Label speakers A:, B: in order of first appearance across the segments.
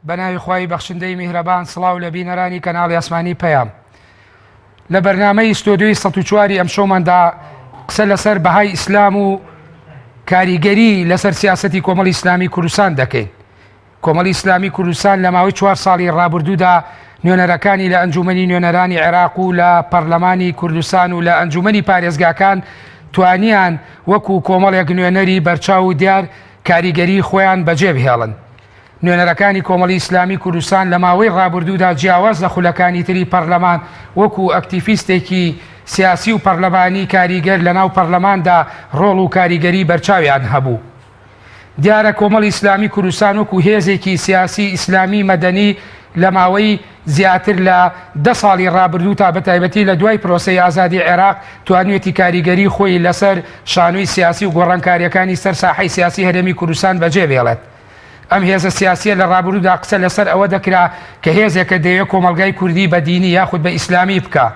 A: بە ناوی خوای بەخشندەی میهرەبان سڵاو لە بینەرانی کەناڵی ئاسمانی پەیام. لە بەرنامەی ستۆدیۆی 104 ئەمشەوماندا قسە لەسەر بەهای ئیسلام و کاریگەری لەسەر سیاسەتی کۆمەڵی ئیسلامی کوردستان دەکەین. کۆمەڵی ئیسلامی کوردستان لە ماوەی چوار ساڵی ڕابردوودا نوێنەرەکانی لە ئەنجومەنی نوێنەرانی عێراق و لە پەرلەمانی کوردستان و لە ئەنجومەنی پارێزگاکان توانیان وەکو کۆمەڵێک نوێنەری بەرچاو و دیار کاریگەری خۆیان بەجێ بهێڵن. نوێنەرەکانی کۆمەڵی ئیسلامی کوردستان لە ماوەی ڕابردوودا جیاواز لە خولەکانی تری پەرلەمان وەکو ئەکتیفیستێکی سیاسی و پەرلەمانی کاریگەر لەناو پەرلەماندا ڕۆڵ و کاریگەری بەرچاویان هەبوو. دیارە کۆمەڵی ئیسلامی کوردستان وەکو هێزێکی سیاسی ئیسلامی مەدەنی لە ماوەی زیاتر لە دە ساڵی ڕابردوو تا بەتایبەتی لە دوای پرۆسەی ئازادی عێراق توانیویەتی کاریگەری خۆی لەسەر شانۆی سیاسی و گۆڕانکارییەکانی سەر ساحەی سیاسی هەرێمی کوردستان بەجێ بێڵێت. ئەم هێزە سیاسیە لە ڕابردوودا قسە لەسەر ئەوە دەکرا کە هێزێکە دەیەوێت کۆمەڵگای کوردی بە دینی یاخود بە ئیسلامی بکا،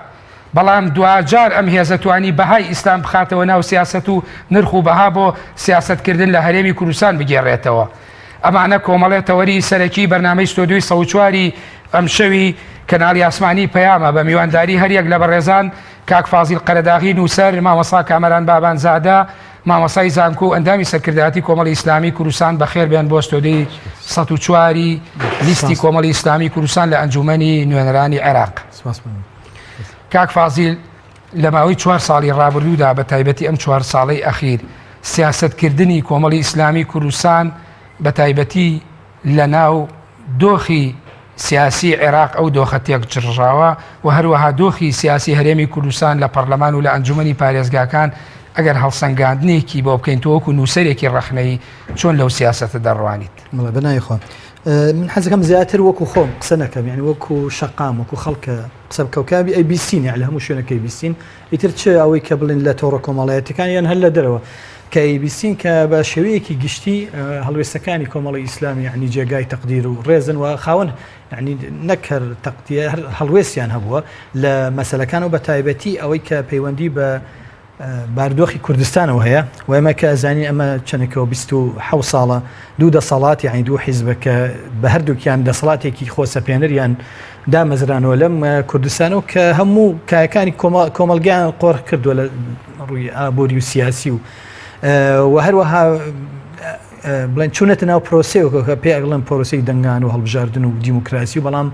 A: بەڵام دواجار ئەم هێزە توانی بەهای ئیسلام بخاتەوە ناو سیاسەت و نرخ و بەها بۆ سیاسەتکردن لە هەرێمی کوردستان بگێڕێتەوە. ئەمانە کۆمەڵێ تەوەری سەرەکی بەرنامەی ستۆدیۆی 104 ی ئەمشەوی کەناڵی ئاسمانی پەیامە بە میوانداری هەریەک لە بەڕێزان کاک فازیل قەرەداغی نووسەر، مامۆستا کامەران بابانزادە، مامۆستای زانکۆ و ئەندامی سەرکردایەتی کۆمەڵی ئیسلامی کوردستان بەخێر بێن بۆ ستۆدیۆی 104 ی لیستی کۆمەڵی ئیسلامی کوردستان لە ئەنجومەنی نوێنەرانی عێراق. کاک فازیل لە ماوەی چوار ساڵی ڕابردوودا بە تایبەتی ئەم چوار ساڵەی ئەخیر سیاسەتکردنی کۆمەڵی ئیسلامی کوردستان بە تایبەتی لە ناو دۆخی سیاسی عێراق ئەو دۆخە تێکچڕژاوە و هەروەها دۆخی سیاسی هەرێمی کوردستان لە پەرلەمان و لە ئەنجومەنی پارێزگاکان ئەگەر هەڵسەنگاندنێکی بۆ بکەین تۆ وەکو نووسەرێکی ڕەخنەیی چۆن لەو سیاسەتە دەڕوانیت؟
B: بەڵێ بە ناوی خوا من حەزەکەم زیاتر وەکو خۆم قسە نەکەم یعنی وەکو شەقام وەکو خەڵکە قسە بکە و کابی ئەی بیستین یعنی لە هەموو شوێنەکەی بیستین ئیتر چ ئەوەی کە بڵین لە تۆڕە کۆمەڵایەتەکان یان هەر لە دەرەوە کە ئەیبیستین کە بە شێوەیەکی گشتی هەڵوێستەکانی کۆمەڵی ئیسلامی یعنی جێگای تەقدیر و ڕێزن و خاوەن یعنی نەک هەر تەقدیر هەر هەڵوێستیان هەبووە لە مەسەلەکان و بە تایبەتی ئەوەی کە پەیوەندی بە باردۆخی کوردستانەوە هەیە و ئێمە کە ئەزانین ئەمە چەندێکەوە 27 ساڵە دوو دەسەڵات یعنی دوو حیزبە کە بە هەردووکیان دەسەڵاتێکی خۆسەپێنەریان دامەزرانەوە لەم کوردستانەوە کە هەموو کایەکانی کۆمەڵگەیان قۆرخ کردووە لە ڕووی ئابووری و سیاسی و و هەروەها بڵێن چوونەتە ناو پرۆسەیەکەوە کە پێ ئەگڵن پرۆسەی دەنگان و هەڵبژاردن و دیموکراسی و بەڵام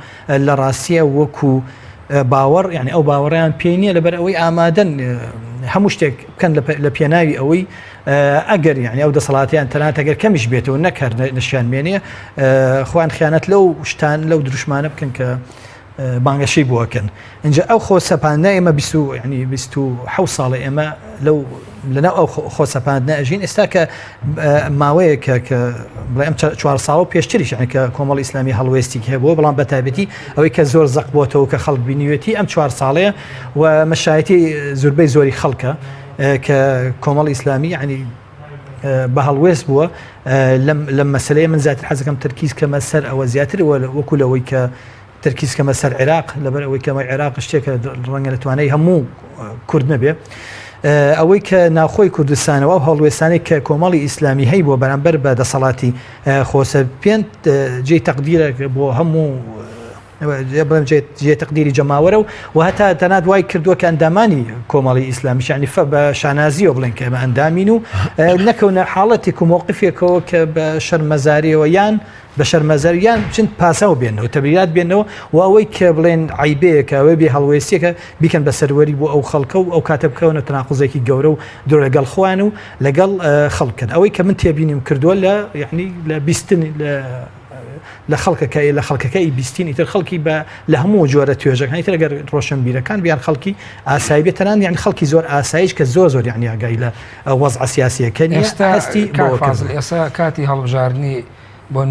B: لە ڕاستیە وەکو باوەڕ یعنی ئەو باوەڕیان پێ نییە لەبەر ئەوەی ئامادەن هەموو شتێک بکەن لە پێناوی ئەوەی ئەگەر یعنی ئەو دەسەڵاتیان تەنانەت ئەگەر کەمیش بێتەوە نەک هەر نەشیان مێنێ خۆیان خیانەت لەو شتان لەو دروشمانە بکەن کە بانگەشەی بۆ ئەکەن ئینجا ئەو خۆ سەپاندنە ئێمە بیست و یعنی 27 ساڵە ئێمە لەو لەناو ئەو خۆ سەپاندنە ئەژین ئێستا کە ماوەیەکە کە بڵێ ئەم چوار ساڵ و پێشتریش یعنی کە کۆمەڵی ئیسلامی هەڵوێستێکی هەبووە بەڵام بە تایبەتی ئەوەی کە زۆر زەق بۆتەوە کە خەڵک بینیوێتی ئەم چوار ساڵەیە و مەشایەتی زۆربەی زۆری خەڵکە کە کۆمەڵی ئیسلامی یعنی بە هەڵوێست بووە لەم لەم مەسلەیە من زیاتر حەزەکەم تەرکیز کەمە سەر ئەوە زیاتر وەکو لەوەی کە تەرکیز کەمە سەر عێراق لەبەر ئەوەی کەمە عێراق شتێکە ڕەنگە لە توانای هەموو کورد نەبێ ئەوەی کە ناوخۆی کوردستانەوە ئەو هەڵوێستانەی کە کۆمەڵی ئیسلامی هەی بووە بەرامبەر بە دەسەڵاتی خۆسەپێن جێی تەقدیرە بۆ هەموو بڵێم جێ تەقدیری جەماوەرە و و هەتا تەنات وای کردووە کە ئەندامانی کۆمەڵی ئیسلامیش یعنی فە بە شانازیەوە بڵێن کە ئێمە ئەندامین و نەکەونە حاڵەتێک و مۆقفێکەوە کە بە شەرمەزاریەوە یان بە شەرمەزاری یان بچن پاساو بێنەوە تەبریرات بێنەوە و ئەوەی کە بڵێن عیبەیەکە ئەوەی بێ هەڵوێستیەکە بیکەن بە سەروەری بۆ ئەو خەڵکە و ئەو کاتە بکەونە تەناقوزێکی گەورە و درۆ لەگەڵ خۆیان و لەگەڵ خەڵکن ئەوەی کە من تێبینیم کردووە لە یعنی لە بیستن لە لە خەڵکەکە لە خەڵکەکە ئی بیستین ئیتر خەڵکی بە لە هەموو جۆرە توێژەکان ئیتر ئەگەر ڕۆشنبیرەکان بیان خەڵکی ئاسایی بێت تەنان یعنی خەڵکی زۆر ئاسایش کە زۆر زۆر یعنی ئاگای لە وەزعە سیاسیەکە نییە
A: ئێستا
B: هەستی
A: کاک
B: بەوە
A: فازل
B: کردووە.
A: ئێستا کاتی هەڵبژاردنی بۆ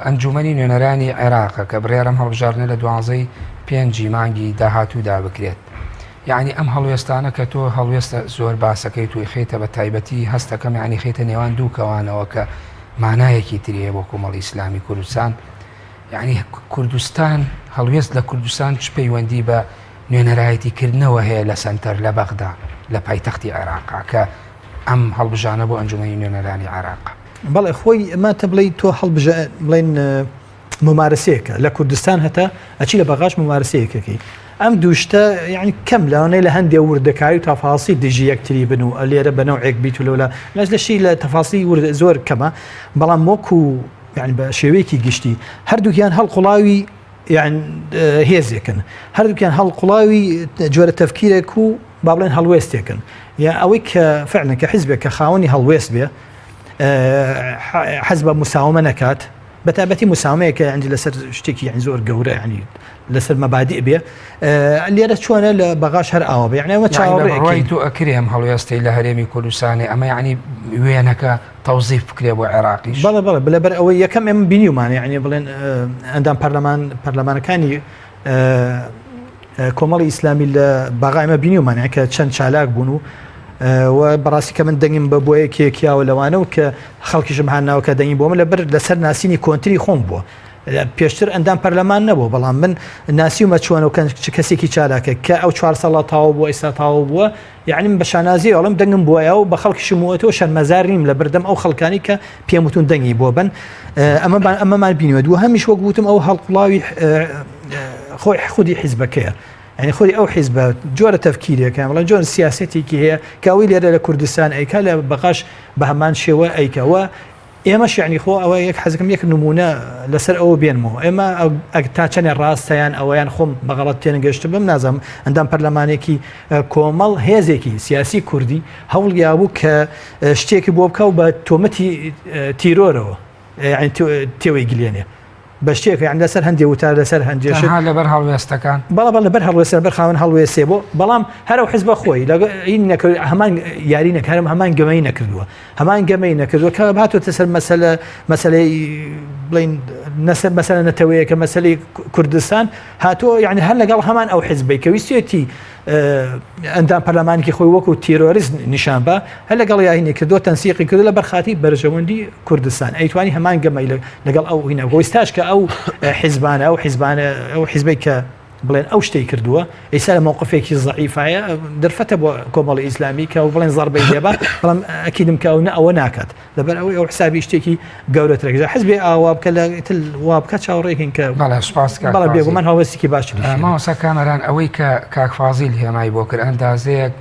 A: ئەنجومەنی نوێنەرانی عێراقە کە بڕیارە ئەم هەڵبژاردنە لە دوانزەی پێنجی مانگی داهاتوودا بکرێت یعنی ئەم هەڵوێستانە کە تۆ هەڵوێستە زۆر باسەکەی تۆی خەیتە بە تایبەتی هەستەکەم یعنی خەیتە نێوان دوو کەوانەوە کە مانایەکی تری هەیە بۆ کۆمەڵی ئیسلامی کوردستان یعنی کوردستان هەڵوێست لە کوردستان چ پەیوەندی بە نوێنەرایەتی کردنەوە هەیە لە سەنتەر لە بەغدا لە پایتەختی عێراقا کە ئەم هەڵبژانە بۆ ئەنجومەنی نوێنەرانی عێراق.
B: بەڵێ خۆی ئەمە تە بڵێی تۆ هەڵبژە بڵێن. ممارەسەیەکە لە کوردستان هەتا ئەچی لە بەغاش ممارەسەیەکەکەی ئەم دوو شتە یعنی کەم لەوانەیە لە هەندێ وردەکاری و تەفاسی دژی یەکتری بن و لێرە بە نەوعێک بیت و لەولا لەش لە شی لە تەفاسی ورد زۆر کەمە بەڵام وەکو یعنی بە شێوەیەکی گشتی هەردووکیان هەڵقوڵاوی یان هێزێکن هەردووکیان هەڵقوڵاوی جۆرە تەفکیرێک و با بڵێن هەڵوێستێکن یا ئەوەی کە فعلا کە حیزبێک کە خاوەنی هەڵوێست بێ حەز بە مساومە نەکات بە تایبەتی مساومەیە کە یعنی لەسەر شتێکی یعنی زۆر گەورە یعنی لەسەر مەبادی بێ لێرە چۆنە لە بەغاش هەر ئاوا بێ یعنی ئەمە
A: چاوەڕێی تۆ ئەکرێ ئەم هەڵوێستەی لە هەرێمی کوردستانی ئەمە یعنی وێنەکە تەوزیف بکرێ بۆ عێراقیش
B: بەڵێ بەڵێ لەبەر ئەوەی یەکەم ئێمە بینیومانە یعنی بڵێن ئەندام پەرلەمان پەرلەمانەکانی کۆمەڵی ئیسلامی لە بەغا ئێمە بینیومانە کە چەند چالاک بوون و و بەڕاستی کە من دەنگم بە بۆ یەکێکیاوە لەوانە و کە خەڵکیشم هاانناوە کە دەنگی بۆ من لەبەر لەسەر ناسینی کۆنتری خۆم بووە پێشتر ئەندام پەرلەمان نەبوو بەڵام من ناسیومە چۆنە و چ کەسێکی چالاکە کە ئەو چوار ساڵە تاو بووە ئێستا تاو بووە یعنی من بە شانازی ئەڵم دەنگم بۆیە و بە خەڵکیشم وتەوە شەرمەزار نیم لە بەردەم ئەو خەڵکانی کە پێم وتون دەنگی بۆ بن ئەمە ئەمەمان بینیوە دوو هەمیش وەک وتم ئەو هەڵقوڵاوی خۆی خودی حیزبەکەیە یعنی خۆی ئەو حیزبە جۆرە تەفکیرێکە بەڵام جۆر سیاسەتێکی هەیە کە ئەوەی لێرە لە کوردستان ئەیکا لە بەغاش بە هەمان شێوە ئەیکەوە ئێمەش یەعنی خۆ ئەوە یەک حەزەکەم یەک نموونە لەسەر ئەوە بێنمەوە ئێمە ئەگ تا چەنێ ڕاستە یان ئەوەیان خۆم بە غەڵەت تێنەگەشتبم نازانم ئەندام پەرلەمانێکی کۆمەڵ هێزێکی سیاسی کوردی هەوڵیابوو کە شتێکی بۆ بکە و بە تۆمەتی تیرۆرەوە یعنی تێوەی گلێنێ بە شتێک یان لەسەر هەندێ وتار لەسەر هەندێ شت
A: تەنها لەبەر هەڵوێستەکان؟
B: بەڵێ بەڵێ لەبەر هەڵوێستە لەبەر خاوەن هەڵوێستێ بۆ بەڵام هەر ئەو حزبە خۆی لەگە هین نەکرد هەمان یاری نەکرد هەرم هەمان گەمەی نەکردووە هەمان گەمەی نەکردووە کە هاتووەتە سەر مەسەلە مەسەلەی بڵین نەسەر مەسەلە نەتەوەیەکە مەسەلەی کوردستان هاتووە یعنی هەر لەگەڵ هەمان ئەو حزبەی کە ویستێتی ئەندام پەرلەمانێکی خۆی وەکو تیرۆریست نیشان بە هەر لەگەڵ یاهینی کردو تەنسیقی کردو لە بەرخاتی بەرژەوەندی کوردستان ئەیتوانی هەمان گەمەی لەگەڵ ئەو هینە گۆیستاش کە ئەو حیزبانە ئەو حیزبانە ئەو حیزبەی کە بڵێن ئەو شتەی کردووە ئێستا لە مەوقفێکی زەعیفایە دەرفەتە بۆ کۆمەڵی ئیسلامی کە بڵێن زەربەی لێبا بەڵام ئەکیدم کە ئەو نە ئەوە ناکات لەبەر ئەوەی ئەو حسابی شتێکی گەورەترە جا حزبێ ئاوا بکە لە تل وا بکە چاوەڕێکین کە
A: بەڵێ سوپاس کاک
B: بەڵێ
A: فازیل.
B: بێگومان هەڵوێستێکی باشتریش هەیە.
A: مامۆستا کامەران ئەوەی کە کاک فازیل هێمای بۆ کرد ئەندازەیەک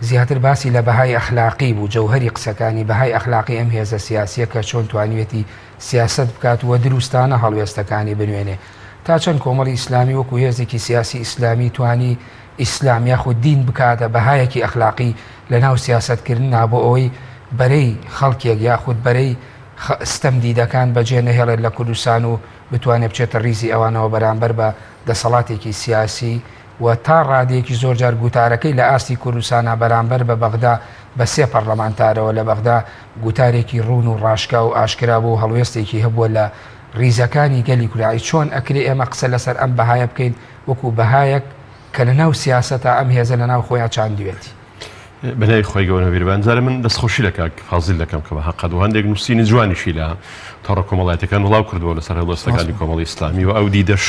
A: زیاتر باسی لە بەهای ئەخلاقی بوو جەوهەری قسەکانی بەهای ئەخلاقی ئەم هێزە سیاسیە کە چۆن توانیوێتی سیاسەت بکات و دروستانە هەڵوێستەکانی بنوێنێ تا چەند کۆمەڵی ئیسلامی وەکو هێزێکی سیاسی ئیسلامی توانی ئیسلام یاخود دین بکاتە بەهایەکی ئەخلاقی لەناو سیاسەتکردنا بۆ ئەوەی بەرەی خەڵکێک یاخود بەرەی ستەمدیدەکان بەجێ نەهێڵێت لە کوردستان و بتوانێت بچێتە ڕیزی ئەوانەوە بەرامبەر بە دەسەڵاتێکی سیاسی و تا ڕادەیەکی زۆر جار گوتارەکەی لە ئاستی کوردستانا بەرامبەر بە بەغدا بە سێ پەڕلەمانتارەوە لە بەغدا گوتارێکی ڕوون و ڕاشکاو و ئاشکرا بوو و هەڵوێستێکی هەبووە لە ڕیزەکانی گەلی کوردی چۆن ئەکرێ ئێمە قسە لەسەر ئەم بەهایە بکەین وەکو بەهایەک کە لە ناو سیاسەتا ئەم هێزە لە ناو خۆیا چاندوێتی.
C: بە ناوی خوای گەورە میربان جارێ من دەستخۆشی لە کاک فازیل دەکەم کە بە هەقەت و هەندێک نووسینی جوانیشی لە تۆڕە کۆمەڵایەتەکان بڵاو کردووە لەسەر هەڵوێستەکانی کۆمەڵی ئیسلامی و ئەو دیدەش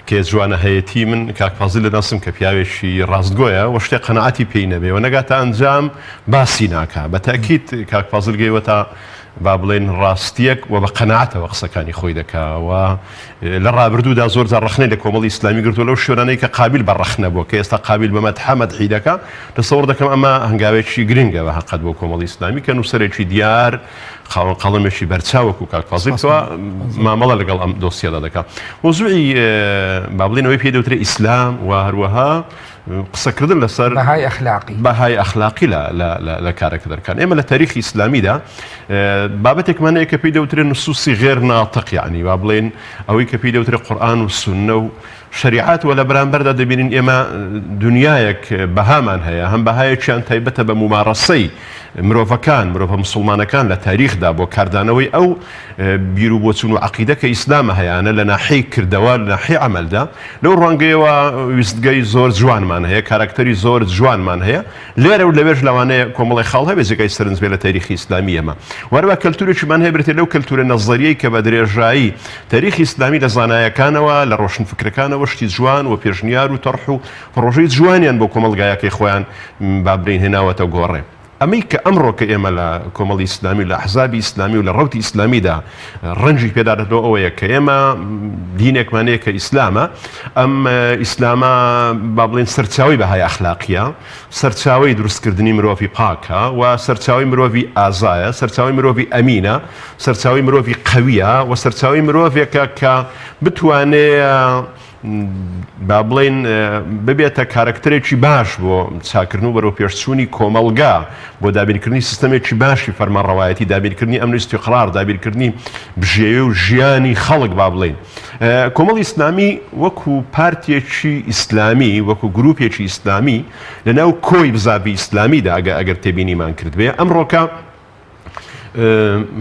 C: کە جوانە هەیەتی من کاک فازیل دەناسم کە پیاوێکی ڕاستگۆیە و شتێک قەناعەتی پێی نەبێ و نەگاتە ئەنجام باسی ناکا بە تەئکید کاک فازیل گەیوەتە با بڵێین ڕاستیەک و بە قەناعەتەوە قسەکانی خۆی دەکا و لە ڕابردوودا زۆر جار ڕەخنەی لە کۆمەڵی ئیسلامی گرتووە لەو شوێنانەی کە قابیل بە ڕەخنە بووە کە ئێستا قابیل بە مەدحە مەدحی دەکا تەسەوڕ دەکەم ئەمە هەنگاوێکی گرنگە بە هەقەت بۆ کۆمەڵی ئیسلامی کە نووسەرێکی دیار خاوەن قەڵەمێکی بەرچاو وەکو کاک فازیل کەوا مامەڵە لەگەڵ ئەم دۆسیەدا دەکا مەوزوعی با بڵێین ئەوەی پێی دەوترێ ئیسلام و هەروەها قسەکردن لەسەر
A: بەهای ئەخلاقی
C: بەهای ئەخلاقی لە لە لە لە کارەکە دەرکان ئێمە لە تاریخی ئیسلامیدا بابەتێکمان هەیە کە پێی دەوترێ نصوصی غێر ناتق یعنی با بڵێن ئەوەی کە پێی دەوترێ قورئان و سوننە و شەریعەت و لە بەرامبەردا دەبینین ئێمە دنیایەک بەهامان هەیە هەم بەهایەکیان تایبەتە بە مومارەسەی مرۆڤەکان مرۆڤە مسوڵمانەکان لە تاریخدا بۆ کاردانەوەی ئەو بیر و بۆچون و عەقیدە کە ئیسلامە هەیانە لە ناحیەی کردەوە لە ناحیەی عەمەلدا لەو ڕوانگەیەوە ویستگەی زۆر جوانمان هەیە کاراکتەری زۆر جوانمان هەیە لێرە و لەوێش لەوانەیە کۆمەڵی خاڵ هەبێت جێگای سەرنج بێت لە تاریخی ئیسلامی ئێمە وەروا کەلتورێکیمان هەیە بریتیە لەو کەلتورە نەزەریەی کە بە درێژایی تاریخی ئیسلامی لە زانایەکانەوە لە ڕۆشنفکرەکانەوە شتی جوان و پێشنیار و تەرح و پڕۆژەی جوانیان بۆ کۆمەڵگایەکەی خۆیان با بلێین هێناوەتە گۆڕێ. ئەمەی کە ئەمڕۆ کە ئێمە لە کۆمەڵی ئیسلامی و لە ئەحزابی ئیسلامی و لە ڕەوتی ئیسلامیدا ڕەنجی پێدا دەدەوە ئەوەیە کە ئێمە دینێکمان هەیە کە ئیسلامە، ئەم ئیسلامە با بڵێین سەرچاوەی بەهای ئەخلاقییە، سەرچاوەی دروستکردنی مرۆڤی پاکە و سەرچاوەی مرۆڤی ئازایە، سەرچاوەی مرۆڤی ئەمینە، سەرچاوەی مرۆڤی قەوییە و سەرچاوەی مرۆڤێکە کە بتوانێ با بڵێین ببێتە کارەکتەرێکی باش بۆ چاکردن و بەرەوپێشچوونی کۆمەڵگا، بۆ دابینکردنی سیستەمێکی باشی فەرمانڕەوایەتی، دابینکردنی ئەمن و ئیستیقرار، دابینکردنی بژێوی و ژیانی خەڵک با بڵێین. کۆمەڵی ئیسلامی وەکو پارتێکی ئیسلامی، وەکو گروپێکی ئیسلامی لەناو کۆی بزاڤی ئیسلامیدا ئەگەر تێبینیمان کردبێ ئەمڕۆکە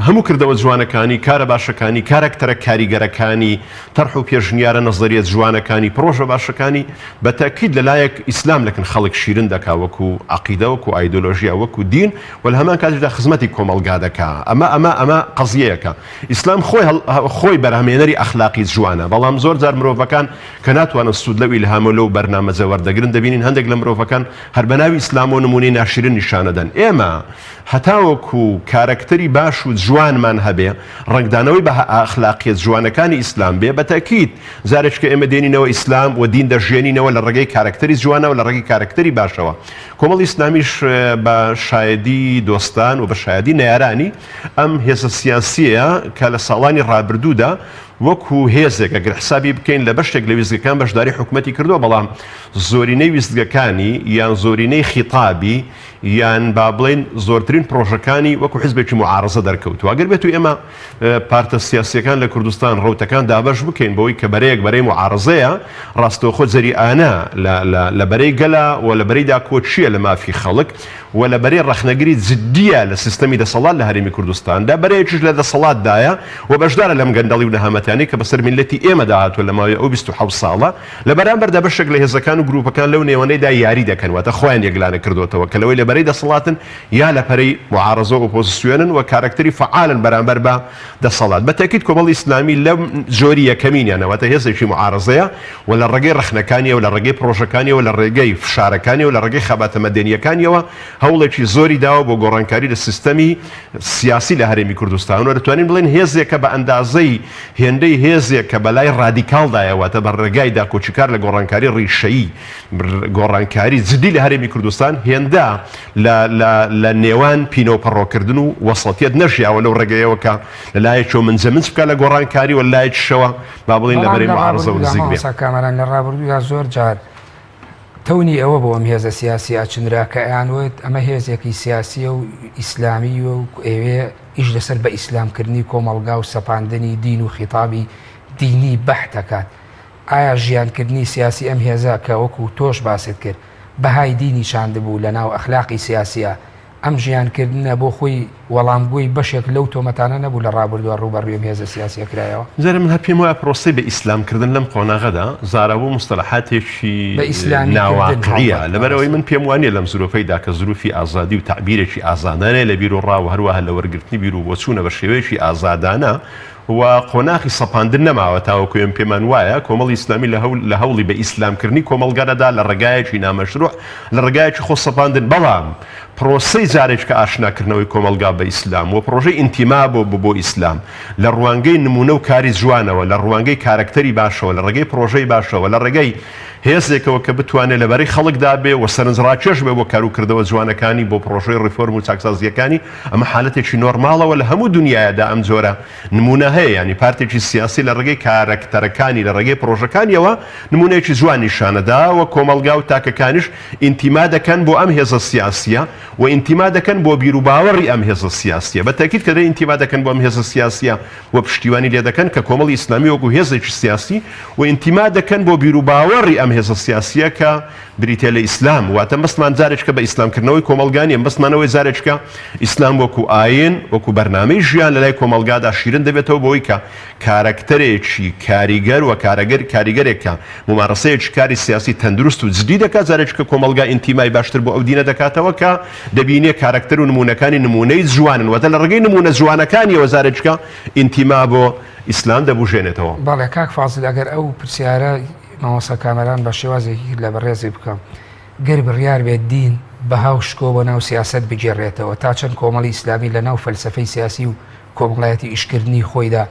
C: هەموو کردەوە جوانەکانی، کارە باشەکانی، کارەکتەرە کاریگەرەکانی، تەرح و پێشنیارە نەزەریە جوانەکانی، پڕۆژە باشەکانی، بە تەئکید لە لایەک ئیسلام لەکن خەڵک شیرن دەکا وەکو عەقیدە، وەکو ئایدۆلۆژیا، وەکو دین و لە هەمان کاتیشدا خزمەتی کۆمەڵگا دەکا. ئەمە ئەمە ئەمە قەزیەیەکە. ئیسلام خۆی خۆی بەرهەمهێنەری ئەخلاقی جوانە، بەڵام زۆر جار مرۆڤەکان کە ناتوانن سوود لەو ئیلهام و لەو بەرنامەجە وەردەگرن، دەبینین هەندێک لە مرۆڤەکان هەر بە ناوی ئیسلامەوە نموونەی ناشیرن نیشانەدەن. ئێمە هەتاوەکو کارەکتەری باش و جوانمان هەبێ، ڕەنگدانەوەی بەها ئەخلاقییە جوانەکانی ئیسلام بێ، بە تەئکید جارێکیکە ئێمە دێنینەوە ئیسلام و دین دەژیێنینەوە لە ڕێگەی کارەکتەری جوانەوە، لە ڕێگەی کارەکتەری باشەوە. کۆمەڵی ئیسلامیش بە شایەدی دۆستان و بە شایەدی نەیارانی ئەم هێزە سیاسییەیە کە لە ساڵانی ڕابردوودا وەکو هێزێک ئەگەر حسابی بکەین لە بەشێک لە ویستگەکان بەشداری حکومەتی کردووە، بەڵام زۆرینەی ویستگەکانی یان زۆرینەی خیتابی یان با بڵێین زۆرترین پڕۆژەکانی وەکو حزبێکی موعارەزە دەرکەوتووە. ئەگەر بێتو ئێمە پارتە سیاسییەکان لە کوردستان ڕەوتەکان دابەش بکەین بەوەی کە بەرەیەک بەرەی موعارەزەیە، ڕاستەوخۆ جەریئانە لە بەرەی گەلە و لە بەرەی داکۆکییە لە مافی خەڵک و لە بەرەی ڕەخنەگری جدییە لە سیستەمی دەسەڵات لە هەرێمی کوردستاندا، بەرەیەکیش لە دەسەڵاتدایە و بەشدارە لەم گەندەڵی و نەهامەتیانەی کە بەسەر میللەتی ئێمەدا هاتووە لە ماوەی ئەو 27 ساڵە. لە بەرامبەردا بەشێک لە هێزەکان و گروپەکان لەو نێوەندەیدا یاری دەکەن، واتە خۆیان یەکلانەکردۆتەوە کە لەوەی لە بەرەی دەسەڵاتن یا لە پەرەی موعارەزە و ئۆپۆزسیۆنن و کارەکتەری فەعالن بەرامبەر بە دەسەڵات. بە تەئکید کۆمەڵی ئیسلامی لەم جۆری یەکەمینیانە، واتە هێزێکی موعارەزەیە و لە ڕێگەی ڕەخنەکانیەوە، لە ڕێگەی پڕۆژەکانیەوە، لە ڕێگەی فشارەکانیەوە، لە ڕێگەی خەباتە مەدەنییەکانیەوە هەوڵێکی زۆری داوە بۆ گۆڕانکاری لە سیستەمی سیاسی لە هەرێمی کوردستان و دەتوانین بڵێین هێزێکە بە ئەندازەی هێندەی هێزێک کە بەلای ڕادیکاڵدایە واتە بە ڕێگای داکۆکیکار لە گۆڕانکاری ڕیشەیی گۆڕانکاری جدی لە هەرێمی کوردستان هێندە لە لە لە نێوان پینە و پەڕۆکردن و وەسەتیەت نەژیاوە لەو ڕێگەیەوە کە لە لایەکەوە منجەمنج بکا لە گۆڕانکاری و لە لایەکیشەوە با بڵێین لە
A: بەڵام
C: بەرەی
A: لە
C: موعارەزەوە
A: ڕابردوودا
C: نزیک بێ.
A: مامۆستا کامەران لە ڕابردوودا زۆر جار تەونی ئەوە بۆ ئەم هێزە سیاسیە ئەچنرا کە ئەیانوت ئەمە هێزێکی سیاسیە و ئیسلامیە و ئەیەوێ ئیش لەسەر بە ئیسلام کردنی کۆمەڵگا و سەپاندنی دین و خیتابی دینی بەحت ئەکات. ئایا ژیان کردنی سیاسی ئەم هێزە کە وەکو تۆش باست کرد بەهای دینی چاندبوو لە ناو ئەخلاقی سیاسیا ئەم ژیان کردنە بۆ خۆی وەڵامگۆی بەشێک لەو تۆمەتانە نەبوو لە ڕابردووە ڕووبەڕووی ئەم هێزە سیاسیە کرایەوە؟
C: جارێ من هەر پێم وایە پرۆسەی بە ئیسلام کردن لەم قۆناغەدا زاراوە و موستەلەحاتێکی
A: بە ئیسلامی کردن
C: ناواقعیە
A: هەڵبەت
C: لەبەرئەوەی
A: مامۆستا.
C: من پێم وانیە لەم زروفەیدا کە زروفی ئازادی و تەعبیرێکی ئازادانەیە لە بیروڕا و هەروەها لە وەرگرتنی بیروبۆچوونە بە شێوەیەکی ئازادانە و قۆناخی سەپاندن نەماوە تاوەکو ئێمە پێمان وایە کۆمەڵی ئیسلامی لە هەول لە هەوڵی بە ئیسلام کردنی کۆمەڵگەدەدا لە ڕێگایەکی نامەشروع لە ڕێگایەکی خۆ سەپاندن بەڵام پرۆسەی جارێککە ئاشنا کردنەوەی کۆمەڵگا بە ئیسلام و پرۆژەی ئینتیما بۆ بۆ ئیسلام لە ڕوانگەی نمونە و کاری جوانەوە لە ڕوانگەی کارەکتەری باشەوە لە ڕێگەی پرۆژەی باشەوە لە ڕێگەی هێزێکەوە کە بتوانێت لە بەرەی خەڵکدا بێ و سەرنجڕاکێش بێ بۆ کاروکردەوە جوانەکانی بۆ پرۆژەی ڕیفۆرم و چاکسازییەکانی ئەمە حالەتێکی نۆرماڵە و لە هەموو دونیایەدا ئەم جۆرە نمونە هەیە یانی پارتێکی سیاسی لە ڕێگەی کارەکتەرەکانی لە ڕێگەی پرۆژەکانیەوە نمونەیەکی جوان نیشانەدا و کۆمەڵگا و تاکەکانیش ئینتیما دەکەن بۆ ئەم هێزە سیاسیە و ئینتیما دەکەن بۆ بیروباوەڕی ئەم هێزە سیاسیە بە تەئکید کە دەی ئینتیما دەکەن بۆ ئەم هێزە سیاسیە و پشتیوانی لێ دەکەن کە کۆمەڵی ئیسلامی وەکو هێزێکی سیاسی و ئینتیما دەکەن بۆ بیروباوەڕی ئەم هێزە سیاسیە کە بریتیە لە ئیسلام، واتە مەبەستمان جارێکە بە ئیسلام کردنەوەی کۆمەڵگا نیە، مەبەستمان ئەوەیە جارێکە ئیسلام وەکو ئاین، وەکو بەرنامەی ژیان لەلای کۆمەڵگادا شیرن دەبێتەوە بەوەی کە کارەکتەرێکی کاریگەر و کارەگەر کاریگەرێک کە مومارەسەیەکی کاری سیاسی تەندروست و جدی دەکات جارێکە کۆمەڵگا ئینتیمای باشتر بۆ ئەو دینە دەکاتەوە کە دەبینێ کارەکتەر و نموونەکانی نموونەی جوانن واتە لە ڕێگەی نموونە جوانەکانیەوە جارێکە ئینتیما بۆ ئیسلام دەبوژێنێتەوە.
A: بەڵێ کاک فازل ئەگەر ئەو پرسیارە مامۆستا کامەران بە شێوازێکی لە بەڕێزی بکەم گەر بڕیار بێت دین بەها و شکۆ بۆ ناو سیاسەت بگێڕێتەوە؟ تا چەند کۆمەڵی ئیسلامی لە ناو فەلسەفەی سیاسی و کۆمەڵایەتی ئیشکردنی خۆیدا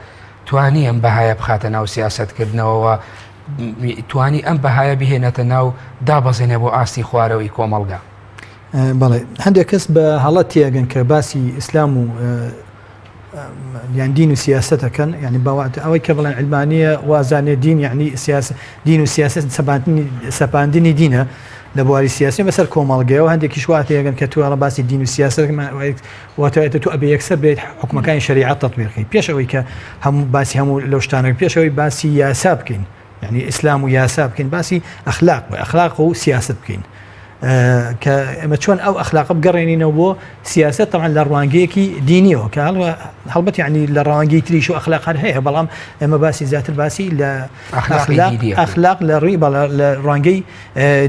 A: توانی ئەم بەهایە بخاتە ناو سیاسەتکردنەوە توانی ئەم بەهایە بهێنێتە ناو دابەزێنێ بۆ ئاستی خوارەوەی کۆمەڵگا؟
B: بەڵێ هەندێک کەس بە هەڵە تێگەن کە باسی ئیسلام و یان دین و سیاسەتەکەن یعنی باوات ئەوەی کە بڵێن علمانیە وازانێ دین یعنی سیاس دین و سیاست سەپاندنی سەپاندنی دینە لە بواری سیاسی بەسەر کۆمەڵگەیەوە هەندێکیش وا تێگەن کە تو ئەڵە باسی دین و سیاسەت واتایەتە تو ئەبێ یەکسەر بێت حکومەکانی شەریعەت تەطبیقی پێش ئەوەی کە هەموو باسی هەموو لەو شتانە پێش ئەوەی باسی یاسا بکەین یعنی ئیسلام و یاسا بکەین باسی ئەخلاق بە ئەخلاق و سیاست بکەین کە ئێمە چۆن ئەو ئەخلاقە بگەڕێنینەوە بۆ سیاست طبعا لە ڕوانگەیەکی دینیەوە کە هەڵبەت یعنی لە ڕوانگەی تریش و ئەخلاق هەر هەیە بەڵام ئێمە باسی زیاتر باسی لە ئەخلاق لە ڕووی لە ڕوانگەی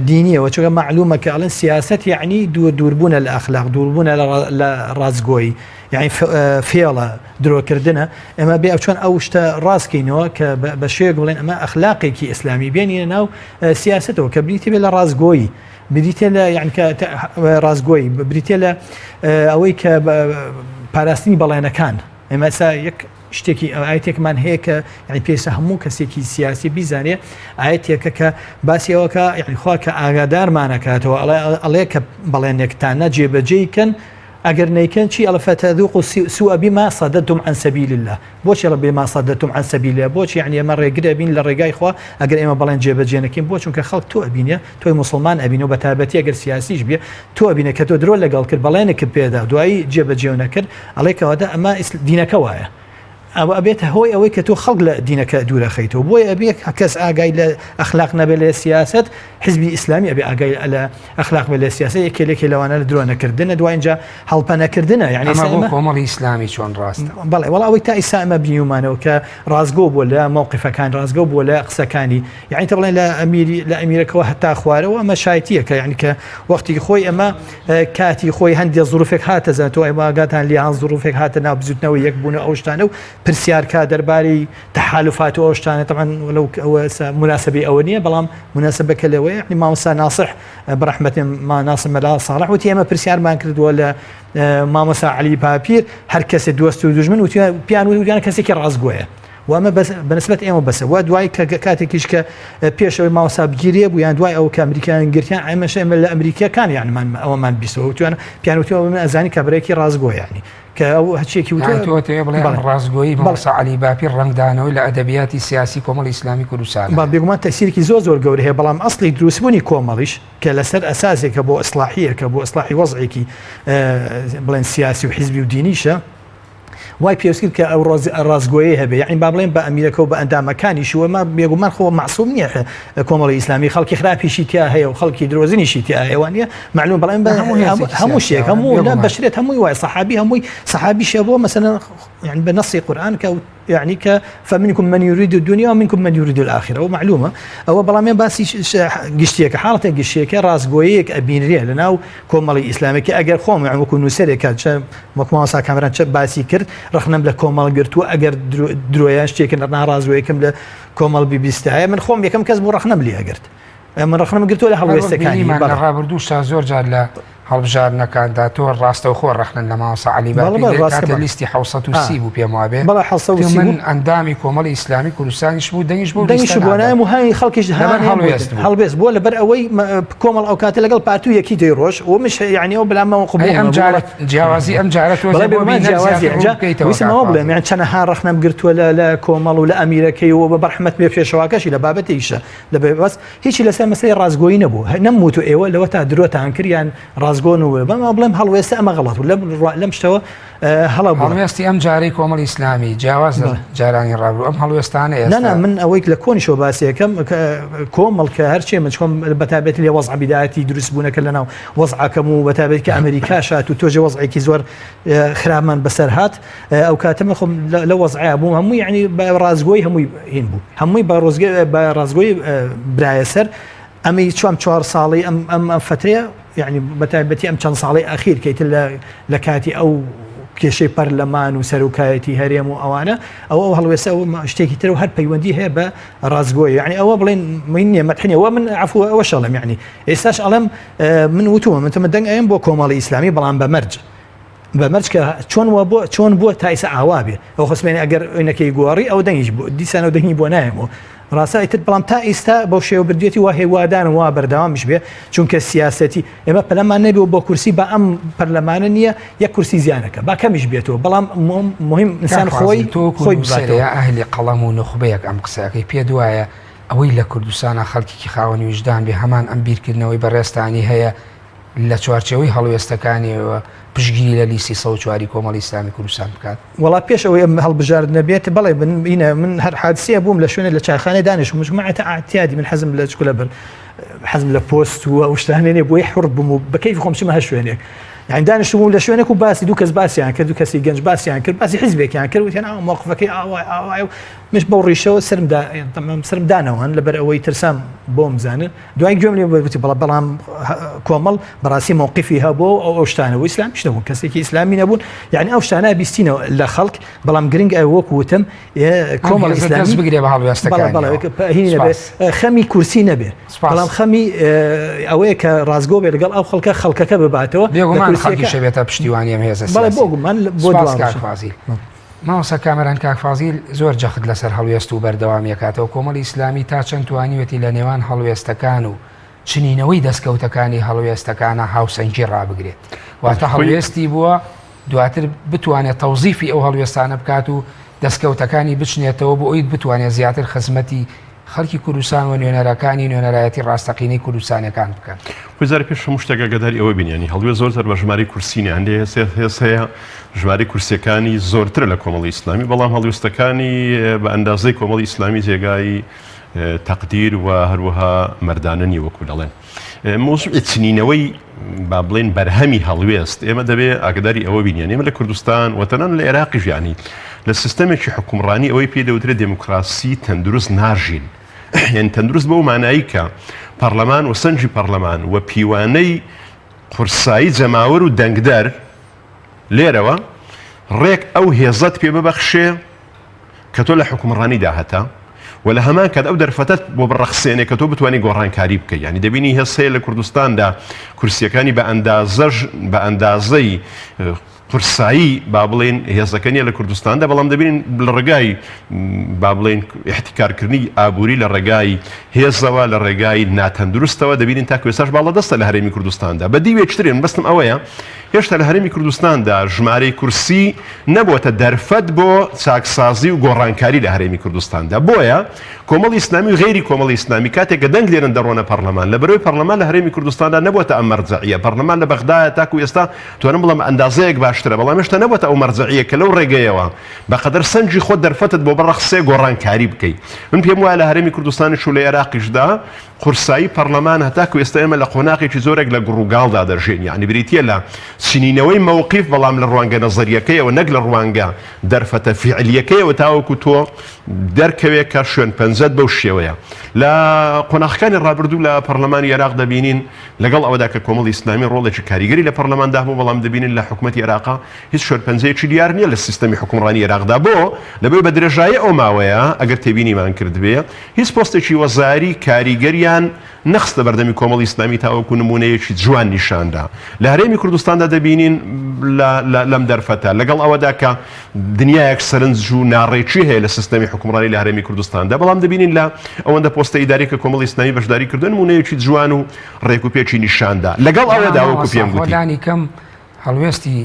B: دینیەوە چونکە معلومە کە ئەڵێن سیاست یعنی دوور دووربوونە لە ئەخلاق دووربوونە لە ڕاستگۆیی یعنی فێڵە درۆکردنە ئێمە بێ چۆن ئەو شتە ڕاستکەینەوە کە بە شێوەیەک بڵێن ئەمە ئەخلاقێکی ئیسلامی بێنینە ناو سیاستەوە کە بریتی بێ لە ڕاستگۆیی بریتە لە یعنی کە ڕاستگۆیی بریتە لە ئەوەی کە پاراستنی بەڵێنەکان ئێمە ئێستا یەک شتێکی ئاەتێکمان هەیە کە یعنی پێویستە هەموو کەسێکی سیاسی بیزانێ ئاەتێکە کە باسی ئەوەکە یعنی خوا کە ئاگادارمانەکاتەوە ئەڵێ کە بەڵێنێکتانە جێبەجێی کەن ئەگەر نەیکەن چی ئەڵێ فتذوقوا السوء بما صددتم عن سبیل اللە بۆچی ئەڵێ بما صددتم عن سبیل اللە بۆچی یعنی ئێمە ڕێگر ئەبین لە ڕێگای خوا ئەگەر ئێمە بەڵێن جێبەجێ نەکەین بۆ چونکە خەڵک تۆ ئەبینێ تۆی موسڵمان ئەبینێ و بەتایبەتی ئەگەر سیاسیش بێ تۆ ئەبینێ کە تۆ درۆ لەگەڵ کرد بەڵێنێکت پێدا دوایی جێبەجێ نەکرد ئەڵێ کەواتە ئەمە دینەکە وایە ئەوە ئەبێتە هۆی ئەوەی کە تۆ خەڵک لە دینەکە دوورەخەیتەوە بۆیە ئەبێ کەس ئاگای لە ئەخلاق نەبێت لە سیاست حزبی ئیسلامی ئەبێ ئاگای لە ئەخلاق بێت لە سیاست یەکێ لێکێ لەوانە لە درۆ نەکردنە دوای اینجا هەڵپە نەکردنە یعنی
A: ئەمە بۆ کۆمەڵی ئیسلامی چۆن ڕاستە
B: بەڵێ وەڵا ئەوەی تا ئیسا ئەمە بینیومانەوە کە ڕاستگۆ بووە لە مەوقفەکان ڕاستگۆ بووە لە قسەکانی یعنی تە بڵێن لە ئەمیری لە ئەمیرەکەوە هەتا خوارەوە ئەمە شایتیەکە یعنی کە وەختی خۆی ئەمە کاتی خۆی هەندێ زروفێک هاتە زان تۆ ئێمە ئاگاتان لێ هەن زروفێک هاتە ناو بزوتنەوەی یەک بوون و ئەو شتانە و پرسیارکە دەربارەی تەحالفات و ئەو شتانە طبعا لەو ئەوە مناسبەی ئەوە نییە بەڵام مناسبەکە لەوەیە یعنی مامۆستا ناسح بەڕەحمەت ما ناسم مەلا ساڵح وتی ئێمە پرسیارمان کردووە لە مامۆستا عەلی باپیر هەر کەسێ دۆست و دوژمن وتیان پیان وتیان کەسێکی ڕاستگۆیە و ئەمە بەس بەنسبەت ئێمە بەسە و دوای کە کاتێکیش کە پێشەوەی ماوسا بگیرێ بوو یان دوای ئەو کە ئەمریکایان گرتیان ئێمەش ئێمە لە ئەمریکیەکان یانمان ئەوەمان بیستەوە وتیان پیان وتیان من ئەزانی کابرایەکی ڕاستگۆ یانی کە ئەو هەچێکی
A: وتوە تۆ تێ بڵێ ڕاستگۆیی مامۆستا عەلی باپیر ڕەنگدانەوەی لە ئەدەبیاتی سیاسی کۆمەڵی ئیسلامی کوردستان
B: با بێگومان تەسیرێکی زۆر زۆر گەورە هەیە بەڵام ئەسڵی دروستبوونی کۆمەڵیش کە لەسەر ئەساسێکە بۆ ئیسلاحیەکە بۆ ئیسلاحی وەزعێکی بڵێن سیاسی و حیزبی و دینیشە وای پێویست کرد کە ئەو ڕاستگۆیەی هەبێ یعنی با بڵێن بە ئەمیرەکە و بە ئەندامەکانیش و ئەمە بێگومان خۆ مەعسوم نییە کۆمەڵی ئیسلامی خەڵکی خراپیشی تیا هەیە و خەڵکی درۆزنیشی تیا هەیە وانە معلوم بەڵێن بە هەموو شتێک هەموو لە بەشرێت هەمووی وای سەحابی هەمووی سەحابیشە بۆ مەسەلەن يعني بە نەسی قورئان کە يعني کە فمنكم من يريد الدنيا ومنكم من يريد الآخرة ئەوە معلومە ئەوە بەڵام باسی گشتیەکە حاڵەتە گشتیەکە ڕاستگۆیەک ئەبینرێ لە ناو کۆمەڵی ئیسلامی کە ئەگەر خۆم یان وەکو نووسەرێکە چە وەک مامۆستا کامەران چە باسی کرد ڕەخنەم لە کۆمەڵ گرتووە ئەگەر درۆیان شتێکە ناڕازوەیەکم لە کۆمەڵ بیبیستایە من خۆم یەکەم کەس بوو ڕەخنەم لێ ئەگرت من ڕەخنەم گرتووە لە هەڵوێستەکانی
A: لە ڕابردووشا زۆر جار لە هەڵبژاردنەکاندا تۆ ڕاستەوخۆ ڕەخنەت لە مامۆستا عەلی باپیر لێ کاتێ لیستی 730 بوو پێم وابێ
B: بەڵێ 730
A: من ئەندامی کۆمەڵی ئیسلامی کوردستانیش بوو دەنگیش بۆ
B: دەنگیش بۆ نایم و هەنی خەڵکیش
A: لەبەر هەڵوێست بوو
B: هەڵوێست بووە لەبەر ئەوەی کۆمەڵ ئەو کاتە لەگەڵ پارتی و یەکی دەیڕۆش و مش یعنی ئەو بەلامەوە قبوڵ
A: ئەی ئەم جارە جیاوازی ئەم جارە تۆ
B: بەڵێ بێگومان جیاوازی ئەنجا ویستم ئەوە بڵێم یان چەنەها ڕەخنەم گرتووە لە لە کۆمەڵ و لە ئەمیرەکەی و بە بەرحمەت بێ پێشەواکەشی لە بابەتێکیشە لە بەس هیچی لەسەر مەسەلەی ڕاستگۆیی نەبوو نەم وت و ئێوە لەوە تا درۆتان کرد یان ڕاستگۆن و بەم بڵێم هەڵوێستە ئەمە غەڵەت بوو لەم لەم شتەوە هەڵە بوو
A: هەڵوێستی ئەم جارەی کۆمەڵی ئیسلامی جیاواز لە جارانی ڕابردوو ئەم هەڵوێستانە ئێستا
B: نا نا من ئەوەی لە کۆنیشەوە باسیەکەم کۆمەڵ کە هەرچێ من چۆن بەتابێت لێ وەزع بیدایەتی دروست بوونەکە لەناو وەزعەکەم و بەتابێت کە ئەمریکا شات و تۆژێ وەزعێکی زۆر خراپمان بەسەر هات ئەو کاتە من خۆم لە وەزعیا بووم هەمووی یعنی بە ڕاستگۆی هەمووی هین بوو هەمووی بە ڕۆزگە بە ڕاستگۆی برایە سەر ئەمەی چوام چوار ساڵی ئەم ئەم ئەم فترەیە یعنی بە تایبەتی ئەم چەند ساڵی ئەخیر کەیتر لە لە کاتی ئەو. کێشەی پەرلەمان و سەرۆکایەتی هەرێم و ئەوانە ئەوە ئەو هەڵوێستە ئەوە شتێکی تر و هەر پەیوەندی هەیە بە ڕاستگۆی یعنی ئەوە بڵێن من نییە مەتحنیە وە من عفو ئەوەش ئەڵێم یعنی ئێستاش ئەڵێم من وتومە من تمە دەنگ ئەیم بۆ کۆمەڵی ئیسلامی بەڵام بە مەرج بە مەرج کە چۆن وە بۆ چۆن بووە تا ئیسا ئاوا بێ ئەو خسمێنی ئەگەر ئەوینەکەی گۆڕی ئەو دەنگیش بۆ دیسانەوە دەنگی بۆ نایەمەوە ڕاستە ئیتر بەڵام تا ئیستا بەو شێوە بردوێتی وا هێوادارم وا بەردەوامیش بێ چونکە سیاسەتی ئێمە پەلەمان نەبێ و بۆ کورسی با ئەم پەرلەمانە نییە یەک کورسی زیانەکە با کەمیش بێتەوە بەڵام مهم ئینسان خۆی خۆی
A: بباتەوە. ئەهلی قەڵەم و نوخبەیەک ئەم قسەکەی پێت وایە ئەوەی لە کوردستانا خەڵکێکی خاوەن ویژدان بێ هەمان ئەم بیرکردنەوەی بەڕێزتانی هەیە لە چوارچێوەی هەڵوێستەکانیەوە پشتگیری لە لیستی 104 ی کۆمەڵی ئیسلامی کوردستان بکات؟
B: وەڵا پێش ئەوەی ئەم هەڵبژاردنە بێت بەڵێ من ئینە من هەر حادسەیە بووم لە شوێنێ لە چایخانەی دانیشتم وتم مەعتە ئاعتیادی من حەزم لە چکلە بر حەزم لە پۆست و ئەو شتانە نیە بۆیە حوڕ بووم و بە کەیفی خۆم چمە هەر شوێنێک یعنی دانیشتبووم لە شوێنێک و باسی دوو کەس باسیان کرد دوو کەسی گەنج باسیان کرد باسی حیزبێکیان کرد وتیان ئاوا مەوقفەکەی ئاوای ئاوای و منش بەو ڕیشەوە سەرم دا سەرم دانەوان لەبەر ئەوەی ترسام بۆم زانن دوای گوێم لێ وتی بەڵا بەڵام کۆمەڵ بەڕاستی مەوقفی هەبوو ئەو ئەو شتانە و ئیسلامیش نەبوون کەسێکی ئیسلامی نەبوون یعنی ئەو شتانە بیستینەوە لە خەڵک بەڵام گرنگ ئەو وەک وتم کۆمەڵ ئیسلامی
A: بگرێ بە هەڵوێستەکانی
B: خەمی کورسی نەبێ بەڵام خەمی ئەوەیە کە ڕاستگۆ بێ لەگەڵ ئەو خەڵکە خەڵکەکە بباتەوە
A: بێگومان خەڵکیشە بێتە پشتیوانی ئەم هێزە
B: بەڵێ بۆگومان
A: بۆ فازیل. مامۆستا کامەران کاک فازیل زۆر جەخت لەسەر هەڵوێست و بەردەوامی ئەکاتەوە، کۆمەڵی ئیسلامی تا چەند توانیوێتی لە نێوان هەڵوێستەکان و چنینەوەی دەستکەوتەکانی هەڵوێستەکانا هاوسەنگی ڕابگرێت؟ واتە هەڵوێستی بووە دواتر بتوانێت تەوزیفی ئەو هەڵوێستانە بکات و دەستکەوتەکانی بچنێتەوە بۆ ئەوی بتوانێت زیاتر خزمەتی خەڵکی کوردستان و نوێنەرەکانی نوێنەرایەتی ڕاستەقینەی کوردستانیەکان بکەن.
C: خۆی جارێ پێش هەموو شتێک ئاگاداری ئەوە بین یانی هەڵوێست زۆر جار بە ژمارەی کورسی نیە هەندێ هێز هەیە ژمارەی کورسیەکانی زۆرترە لە کۆمەڵی ئیسلامی بەڵام هەڵوێستەکانی بە ئەندازەی کۆمەڵی ئیسلامی جێگای تەقدیر و هەروەها مەردانە نیە وەکو دەڵێن. مەوزوعی چنینەوەی با بڵێن بەرهەمی هەڵوێست ئێمە دەبێ ئاگداری ئەوە بین یان ئێمە لە کوردستان وەتەنان لە عێراقیش یانی لە سیستەمێکی حکومڕانی ئەوەی پێی دەوترێت دێموکراسی تەندروست ناژین یعنی تەندروست بەو مانایی کە پەرلەمان و سەنجی پەرلەمان و پیوانەی قورسایی جەماوەر و دەنگدەر لێرەوە ڕێک ئەو هێزەت پێ ببەخشێ کە تۆ لە حوکمڕانیدا هەتە و لە هەمان کات ئەو دەرفەتەت بۆ بڕەخسێنێ کە تۆ بتوانی گۆڕانکاری بکەی یعنی دەبینی هێز هەیە لە کوردستاندا کورسیەکانی بە ئەندازەش بە ئەندازەی قورسایی با بڵێن هێزەکە نیە لە کوردستاندا بەڵام دەبینین لە ڕێگای با بڵێن احتکارکردنی ئابووری لە ڕێگای هێزەوە لە ڕێگای ناتەندروستەوە دەبینین تاکو ئێستاش باڵادەستە لە هەرێمی کوردستاندا بە دیوێکترین بەستم ئەوەیە هێشتا لە هەرێمی کوردستاندا ژمارەی کورسی نەبۆتە دەرفەت بۆ چاکسازی و گۆڕانکاری لە هەرێمی کوردستاندا. بۆیە کۆمەڵی ئیسلامی و غەیری کۆمەڵی ئیسلامی کاتێک کە دەنگ دێنن دەڕۆنە پەڕلەمان. لەبەرئەوەی پەڕلەمان لە هەرێمی کوردستاندا نەبۆتە ئەم مەرجەعیە. پەڕلەمان لە بەغدایە تاکو ئێستا توانم بڵێم ئەندازەیەک باشترە بەڵام هێشتا نەبۆتە ئەو مەرجەعیە کە لەو ڕێگەیەوە بەقەدەر سەنگی خۆت دەرفەتت بۆ بڕەخسێ گۆڕانکاری بکەی. من پێم وایە لە هەرێمی کوردستانیش و لە ئێراقیشدا قورسایی پەڕلەمان هەتاکو ئێستا ئێمە لە قۆناغێکی زۆرێک لە گڕوگاڵدا دەژین، یەعنی بریتییە لە چنینەوەی مەوقیف بەڵام لە ڕوانگە نەزەرییەکەیەوە نەک لە ڕوانگە دەرفەتە فیعلییەکەیەوە تاوەکو تۆ دەرکەوێ کە شوێنپەنجەت بەو شێوەیە. لە قۆناغەکانی ڕابردوو لە پەڕلەمانی ئێراق دەبینین لەگەڵ ئەوەدا کە کۆمەڵی ئیسلامی ڕۆڵێکی کاریگەری لە پەڕلەماندا هەبوو بەڵام دەبینین لە حکومەتی ئێراقا هیچ شوێنپەنجەیەکی دیار نییە لە سیستەمی حوکمڕانی ئێراقدا بۆ؟ لەبەرئەوەی بە درێژایی ئەو ماوەیە ئەگەر تێبینیمان کردبێ هیچ پۆستێکی وەزاری کاریگەریان نەخستە بەردەمی کۆمەڵی ئیسلامی تاوەکو نموونەیەکی جوان نیشاندا لە هەرێمی کوردستاندا دەبینین لەم دەرفەتە لەگەڵ ئەوەدا کە دنیایەک سەرنج و ناڕێکی هەیە لە سیستەمی حوکمڕانی لە هەرێمی کوردستاندا بەڵام دەبینین لە ئەوەندە پۆستە ئیداری کە کۆمەڵی ئیسلامی بەشداری کردووە نموونەیەکی جوان و ڕێک و پێکی نیشاندا لەگەڵ ئەوەدا وەکو پێم گوتی
A: لانی کەم هەڵوێستی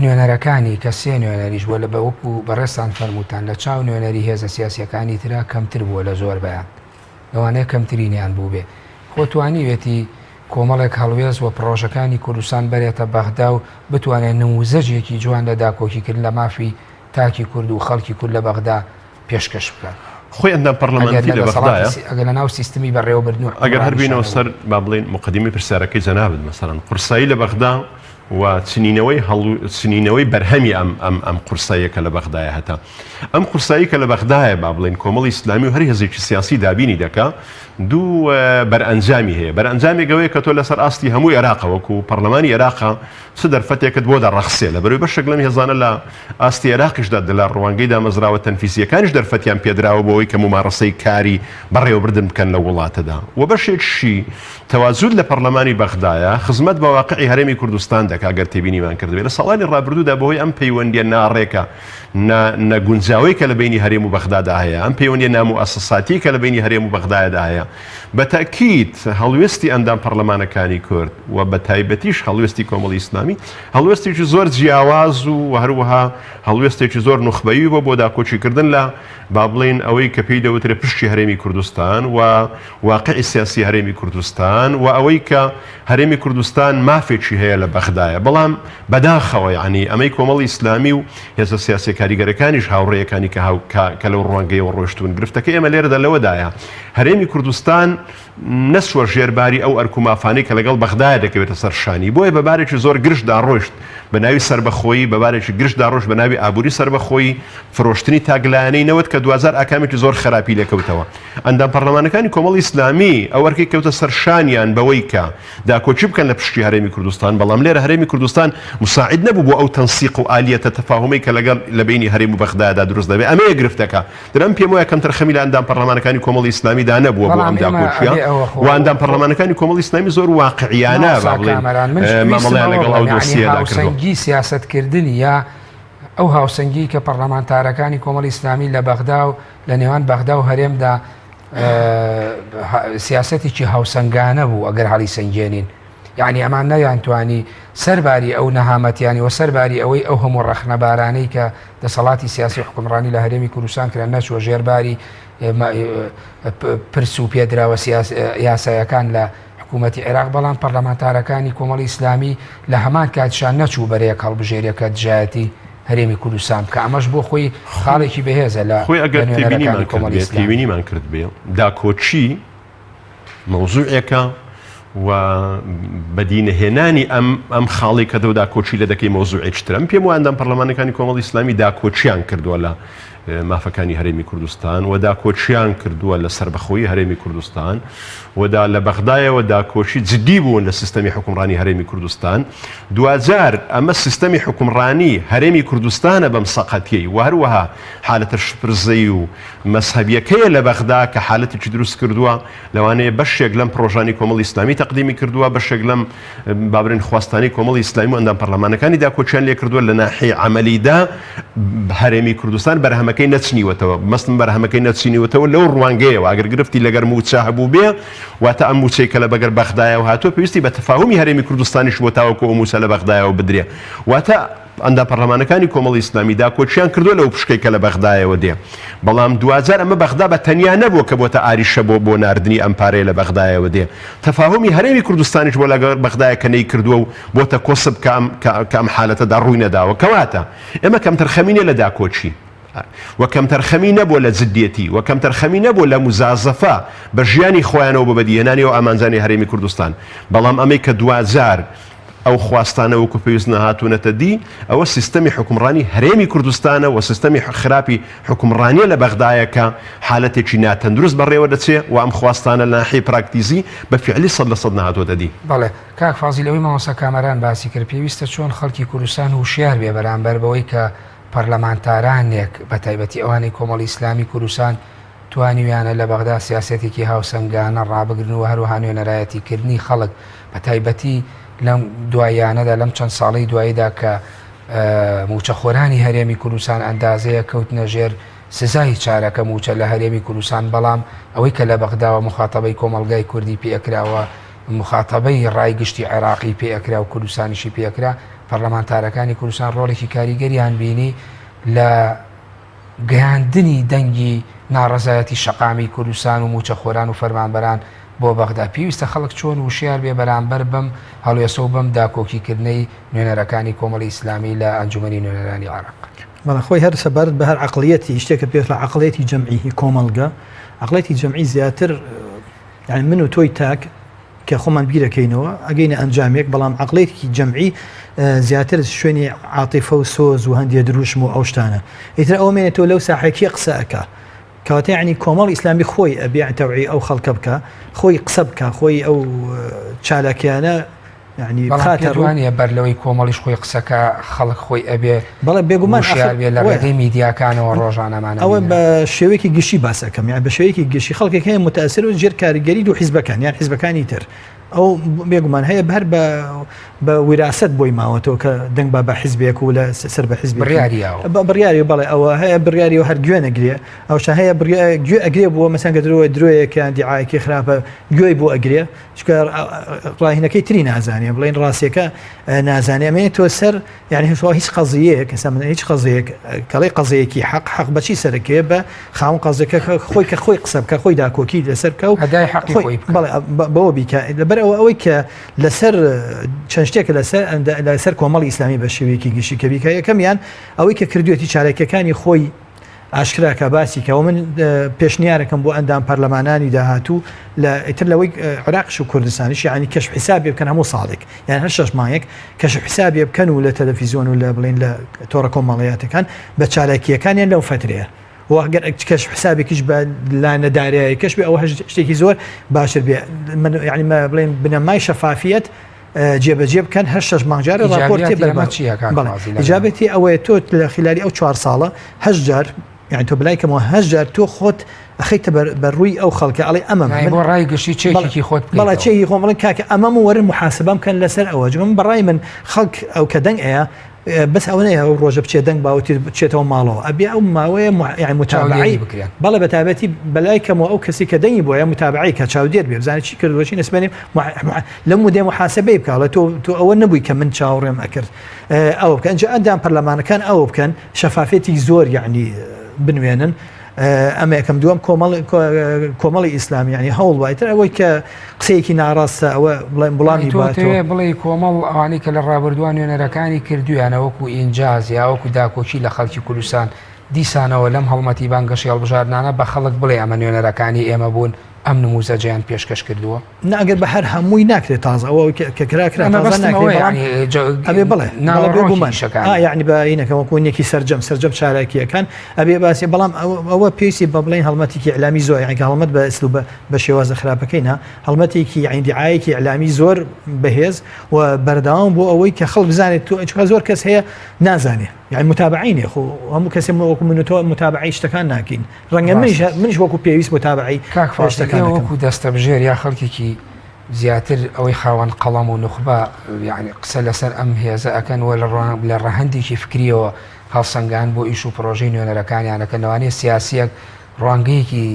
A: نوێنەرەکانی کە سێ نوێنەریش بووە لە بە وەکو بەڕێزتان فەرمووتان لە چاو نوێنەری هێزە سیاسیەکانی ترا کەمتر بووە لە زۆربەیان لەوانەیە کەمترینیان بووبێ خۆ توانیوێتی کۆمەڵێک هەڵوێست و پڕۆژەکانی کوردستان بەرێتە بەغدا و بتوانێت نموزەجێکی جوان لە داکۆکیکردن لە مافی تاکی کورد و خەڵکی کورد لە بەغدا پێشکەش بکات.
C: خۆی ئەندام پەڕلەمانتی لە بەغدایە.
A: ئەگەر لە ناو سیستمی بەڕێوەبردن و
C: ئەگەر هەر بینەوە سەر با بڵێین موقەدیمەی پرسیارەکەی جەنابت مەسەلەن قورسایی لە بەغدا. و چنینەوەی هەڵ چنینەوەی بەرهەمی ئەم ئەم ئەم قورساییە کە لە بەغدایە هەتا ئەم قورسایی کە لە بەغدایە با بڵێین کۆمەڵی ئیسلامی و هەر هێزێکی سیاسی دابینی دەکا دوو بەرئەنجامی هەیە بەرئەنجامێک ئەوەیە کە تۆ لەسەر ئاستی هەموو عێراقە وەکو پەرلەمانی عێراقە چ دەرفەتێکت بۆ دەڕەخسێ لەبەرەوەی بەشێک لەم هێزانە لە ئاستی عێراقیشدا لە ڕوانگەی دامەزراوە تەنفیزییەکانیش دەرفەتیان پێدراوە بۆ ئەوەی کە مومارەسەی کاری بەڕێوەبردن بکەن لەو وڵاتەدا و بەشێکیشی تەواجود لە پەڕلەمانی بەغدایە خزمەت بە واقعی هەرێمی کوردستان دەکا گەر تێبینیمان کردبێ لە ساڵانی ڕابردوودا بەهۆی ئەم پەیوەندیە ناڕێکە نا نەگونجاوەی کە لە بەینی هەرێم و بەغدادا هەیە ئەم پەیوەندیە ناموئەسەساتیەی کە لە بەینی هەرێم و بەغدایەدا هەیە بە تەئکید هەڵوێستی ئەندام پەڕلەمانەکانی کورد و بە تایبەتیش هەڵوێستی کۆمەڵی ئیسلامی هەڵوێستێکی زۆر جیاواز و هەروەها هەڵوێستێکی زۆر نوخبەیی بووە بۆ داکۆکیکردن لە با بڵێین ئەوەی کە پێی دەوترێ پشکی هەرێمی کوردستان و واقعی سیاسی هەرێمی کوردستان و ئەوەی کە هەرێمی کوردستان مافێکی هەیە لە بەغدایە بەڵام بەداخەوە یانی ئەمەی کۆمەڵی ئیسلامی و هێزە سیاسیە کاریگەرەکانیش هاوڕێیەکانی کە هاو کە لەو ڕوانگەیەوە ڕۆشتوون گرفتەکە ئێمە لێرەدا لەوەدایە هەرێمی کوردستان نەچووە ژێر باری ئەو ئەرک و مافانەی کە لەگەڵ بەغدایە دەکەوێتە سەر شانی بۆیە بە بارێکی زۆر گرژدا ڕۆشت بە ناوی سەربەخۆیی بە بارێکی گرژدا ڕۆشت بە ناوی ئابووری سەربەخۆیی فرۆشتنی تاکلایەنەی نەوت کە دواجار ئاکامێکی زۆر خراپی لێکەوتەوە ئەندام پەرلەمانەکانی کۆمەڵی ئیسلامی ئەو ئەرکەی کەوتە سەر شانیان بەوەی کە داکۆکی بکەن لە پشکی هەرێمی کوردستان، بەڵام لێرە هەرێمی کوردستان مساعید نەبوو بۆ ئەو تەنسیق و ئالیەتە تەفاهومەی کە لەگەڵ لە بەینی هەرێم و بەغدادا دروست دەبێت، ئەمەیە گرفتەکە. درا من پێم وایە کەمتەرخەمی لە ئەندام پەرلەمانەکانی کۆمەڵی ئیسلامیدا نەبووە بۆ
A: بەڵام
C: ئەم
A: ئێمە
C: داکۆکییە
A: ئەبێ ئەوە خۆ
C: و ئەندام پەرلەمانەکانی کۆمەڵی ئیسلامی زۆر واقعیانە
A: مامۆستا
C: با بڵێین
A: کامەران منیش ویستم
C: مامەڵەیان
A: ئەوە
C: لەگەڵ ئەو
A: بڵێم یەعنی
C: دۆسیەدا کردووە.
A: هاوسەنگی سیاسەتکردنی یا ئەو هاوسەنگیی کە پەرلەمانتارەکانی کۆمەڵی ئیسلامی لە بەغدا و لە نێوان بەغدا و هەرێمدا سیاسەتێکی هاوسەنگانە بوو ئەگەر هەڵی سەنگێنین یعنی ئەمان نەیانتوانی سەرباری ئەو نەهامەتیانی و سەرباری ئەوەی ئەو هەموو ڕەخنەبارانەی کە دەسەڵاتی سیاسی حکومڕانی لە هەرێمی کوردستان کرا نەچوە ژێرباری پرس و پێدراوە یاسایەکان لە حکوومەتی عێراق بەڵام پەرلەمانتارەکانی کۆمەڵی ئیسلامی لە هەمان کاتشان نەچوو بەرەیەک هەڵبژێرێ کە دژایەتی هەرێمی کوردستان بکا ئەمەش بۆ خۆی خاڵێکی بەهێزە لە
C: خۆی ئەگەر
A: لە نوێنەرەکانی
C: تێبینیمان
A: کۆمەڵی
C: کردبێ
A: ئیسلامی.
C: تێبینیمان کردبێ داکۆکی مەوزوعێکە و بەدینەهێنانی ئەم ئەم خاڵی کە تۆ داکۆکی لە دەکەی مەوزوعێکی ترە من پێم وایە ئەندام پەرلەمانەکانی کۆمەڵی ئیسلامی داکۆکیان کردووە لە مافەکانی هەرێمی کوردستان و داکۆکیان کردووە لە سەربەخۆیی هەرێمی کوردستان و دا لە بەغدایەوە داکۆکی جدی بوون لە سیستەمی حوکمڕانی هەرێمی کوردستان. دواجار ئەمە سیستەمی حوکمڕانی هەرێمی کوردستانە بەم سەقەتیەی و هەروەها حالەتە شپرزەیی و مەزهەبیەکەیە لە بەغدا کە حالەتێکی دروست کردووە لەوانەیە بەشێک لەم پڕۆژانی کۆمەڵی ئیسلامی تەقدیمی کردووە بەشێک لەم با بڵێین خواستانەی کۆمەڵی ئیسلامی و ئەندام پەرلەمانەکانی داکۆکیان لێکردووە لە ناحیەی عەمەلیدا هەرێمی کوردستان بەرهەمەکەی نەچنیوەتەوە مەستم بەرهەمەکەی نەچینیوەتەوە لەو ڕوانگەیەوە ئەگەر گرفتی لەگەر مووچە هەبووبێ واتە ئەم مووچەی کە لە بەگەر بەغدایەوە هاتووە پێویستی بە تەفاهومی هەرێمی کوردستانیش بۆ تاوەکو ئەو مووچە لە بەغدایەوە بدرێ واتە ئەندام پەرلەمانەکانی کۆمەڵی ئیسلامی داکۆکیان کردووە لەو پشکەی کە لە بەغدایەوە دێ، بەڵام دواجار ئەمە بەغدا بە تەنیا نەبووە کە بۆتە ئاریشە بۆ بۆ ناردنی ئەم پارەیە لە بەغدایەوە دێ، تەفاهومی هەرێمی کوردستانیش بۆ لەگەڵ بەغدایە کە نەیکردووە و بۆتە کۆسپ کە ئەم کە ئەم حالەتەدا ڕووی نەداوە. کەواتە ئێمە کەمتەرخەمی نیە لە داکۆکی و کەمتەرخەمی نەبووە لە جدیەتی و کەمتەرخەمی نەبووە لە موزازەفە بە ژیانی خۆیانەوە بۆ بەدیهێنانی ئەو ئامانجانەی هەرێمی کوردستان، بەڵام ئەمەی کە دواجار ئەو خواستانە وەکو پێویست نەهاتوونەتە دی، ئەوە سیستەمی حوکمڕانی هەرێمی کوردستانە و سیستەمی خراپی حوکمڕانیە لە بەغدایە کە حالەتێکی ناتەندروست بەڕێوە دەچێ و ئەم خواستانە لە ناحیەی پراکتیزی بە فیعلی 100% نەهاتووەتە دی.
A: بەڵێ کاک فازیل ئەوەی مامۆستا کامەران باسی کرد پێویستە چۆن خەڵکی کوردستان هوشیار بێ بەرامبەر بەوەی کە پەرلەمانتارانێک بەتایبەتی ئەوانەی کۆمەڵی ئیسلامی کوردستان توانیویانە لە بەغدا سیاسەتێکی هاوسەنگانە ڕابگرن و هەروەها نوێنەرایەتیکردنی خەڵک بە تایبەتی لەم دواییانەدا لەم چەند ساڵەی دواییدا کە مووچەخۆرانی هەرێمی کوردستان ئەندازەیە کەوتنە ژێر سزای چارەکە مووچە لە هەرێمی کوردستان بەڵام ئەوەی کە لە بەغداوە مخاتەبەی کۆمەڵگای کوردی پێکراوە مخاتەبەی ڕای گشتی عێراقی پێکرا و کوردستانیشی پێکرا پەرلەمانتارەکانی کوردستان ڕۆڵێکی کاریگەریان بینی لە گەیاندنی دەنگی ناڕەزایەتی شەقامی کوردستان و مووچەخۆران و فەرمانبەران بۆ بەغدا، پێویستە خەڵک چۆن وشیار بێ بەرامبەر بەم هەڵوێستە و بەم داکۆکیکردنەی نوێنەرەکانی کۆمەڵی ئیسلامی لە ئەنجومەنی نوێنەرانی عێراق؟
B: بەڵێ خۆی هەر سەبارەت بە هەر عەقڵیەتی شتێکە پێش لە عەقڵیەتی جەمعی هی کۆمەڵگە عەقڵیەتی جەمعی زیاتر یانی من و تۆی تاک. کە خۆمان بیرەکەینەوە ئەگەینە ئەنجامێک، بەڵام عەقڵیەتێکی جەمعی زیاتر شوێنی عاتیفە و سۆز و هەندێ دروشم و ئەو شتانە. ئیتر ئەوە مێنێتەوە لەو ساحەیە کێ قسە ئەکا. کەواتە یعنی کۆمەڵی ئیسلامی خۆی ئەبێ تەوعی ئەو خەڵکە بکا، خۆی قسە بکا، خۆی ئەو چالاکیانە یعنی
A: بەڵام
B: بخاتە
A: پێت
B: ڕوو.
A: وانییە بەر لەوەی کۆمەڵیش خۆی قسەکا خەڵک خۆی ئەبێ
B: بەڵێ بێگومان
A: وشیار
B: ئاخر
A: بێ لە
B: وایە.
A: ڕێگەی میدیاکانەوە ڕۆژانەمانە
B: ئەوە
A: بینرا.
B: بە شێوەیەکی گشتی باس ئەکەم یان بە شێوەیەکی گشتی خەڵکێک هەیە متەئسر و ژێر کاریگەری دوو حیزبەکان یان حیزبەکانی تر ئەو بێگومان هەیە هەر بە بە ویراسەت بۆی ماوەتەوە کە دەنگ با بە حیزبێک و لە سەر بە حیزبێکی
A: بڕیاری یاوە.
B: بە بڕیاری بەڵێ ئەوە هەیە بڕیاری و هەر گوێ نەگرێ ئەوشە هەیە بڕیا گوێ ئەگرێ بووە مەسەن کە درۆ درۆیەک یان دیعایەکی خراپە گوێی بۆ ئەگرێ چونکە ڕاهینەکەی تری نازانێ بڵێن ڕاستیەکە نازانێ ئەمەیە تۆ سەر یعنی هیچ هیچ قەزیەیەک ئێستا من هیچ قەزیەیەک کەڵی قەزیەکی حەق حەق بەچی سەرەکەیە بە خاوەن قەزیەکە خۆی کە خۆی قسە بکە خۆی داکۆکی لەسەر بکە و
A: ئەدای حەقی خۆی بکە.
B: بەڵێ بەوە بیکە لەبەر ئەوە ئەوەی کە لەسەر چەند شتێکە لەسەر لەسەر کۆمەڵی ئیسلامی بە شێوەیەکی گشتی کە بیکە یەکەمیان ئەوەی کە کردوێتی چالاکیەکانی خۆی ئاشکرا کە باسی کە من پێشنیارەکەم بۆ ئەندام پەرلەمانانی داهاتوو لە ئیتر لەوەی عراقش و کوردستانیش یعنی کەشف حسابێ بکەن هەموو ساڵێک یان هەر شەش مانگێک کەشف حسابێ بکەن و لە تەلەفیزیۆن و لە بڵین لە تۆڕە کۆمەڵایەتەکان بە چالاکیەکانیان لەو فترەیە و ئەگەر کەشف حسابێکیش بە لا نەدارایەکەش بێ ئەوە شتێکی زۆر باشتر بێ من یعنی ما بڵێن بنەمای شەفافیەت جێبەجێ بکەن هەر شەش مانگ جارێ ڕاپۆرتێ
A: ئیجابیاتی ئەمە چییە کاک
B: بەڵێ
A: فازیل؟
B: ئیجابەتی ئەوەیە تۆ لە خلالی ئەو چوار ساڵە هەشت جار یعنی تۆ بلای کەمەوە هەشت جار تۆ خۆت ئەخەیتە بەر بەر ڕووی ئەو خەڵکە ئەڵێ ئەمە
A: یعنی
B: من
A: بۆ ڕای گشتی
B: بەڵێ
A: چێکێکی خۆت
B: بەڵێ
A: بکەیتەوە
B: چێکی خۆم بڵێن کاکە ئەمەم و وەرن محاسبەم کەن لەسەر ئەوە چونکە من بەڕای من خەڵک ئەو کە دەنگ ئەیە بەس ئەوە نەیە ئەو ڕۆژە بچێ دەنگ باوتی بچێتەوە ماڵەوە ئەبێ ئەو ماوەیە یعنی
A: چاودێری
B: متابعەی
A: بکرێن.
B: بەڵێ بە تایبەتی بەلای کەمەوە ئەو کەسی کە دەنگی بۆیە متابعەی کە چاودێر بێ بزانێ چی کردووە چی نەسبێنێ لەم مودێ محاسبەی بکە ئەڵێ تۆ تۆ ئەوە نەبووی کە من چاوەڕێم ئەکرد ئەوە بکەن ئینجا ئەندام پەرلەمانەکان ئەوە بکەن شەفافێتی زۆر یعنی بنوێنن ئەمە یەکەم دووەم کۆمەڵ کۆمەڵی ئیسلامی یعنی هەوڵ وایتر ئەوەی کە قسەیەکی ناڕاستە ئەوە بڵێن وڵامی
A: تۆ
B: باتەوە
A: تەوێ بڵێ کۆمەڵ ئەوانەی کە لە ڕابردووان نوێنەرەکانی کردویانە وەکو ئینجاز یا وەکو داکۆکی لە خەڵکی کوردستان دیسانەوە لەم هەڵمەتی بانگەشەی هەڵبژاردنانە بە خەڵک بڵێ ئەمە نوێنەرەکانی ئێمە بوون ئەم نموزەجەیان پێشکەش کردووە؟
B: نا ئەگەر بە هەر هەمووی ناکرێت تازە ئەوە کە کرا کرا تازە ناکرێت بەڵام ئەبێ بڵێ بێگومان یعنی بە ئینەکە وەکو یەکی سەرجەم سەرجەم چالاکیەکان ئەبێ باسی بەڵام ئەوە پێویستی بە بڵێن هەڵمەتێکی ئیعلامی زۆر یعنی کە هەڵمەت بە ئسلوب بە شێوازە خراپەکەی نا هەڵمەتێکی یعنی دیعایەکی ئیعلامی زۆر بەهێز و بەردەوام بۆ ئەوەی کە خەڵک بزانێت تۆ چونکە زۆر کەس هەیە نازانێ یعنی متابعەی نیە خۆ هەموو کەسێ وەکو من و تۆ متابعەی شتەکان ناکەین ڕەنگە منیش منیش وەکو پێویست متابعەی
A: کاک فازیل
B: شتەکان
A: ئێوە
B: دەکەم.
A: وەکو دەستەبژێر یا خەڵکێکی زیاتر ئەوەی خاوەن قەڵەم و نوخبە یعنی قسە لەسەر ئەم هێزە ئەکەن و لە ڕەهەندێکی فکریەوە هەڵسەنگان بۆ ئیش و پڕۆژەی نوێنەرەکانیان ئەکەن لەوانەیە سیاسیەک ڕوانگەیەکی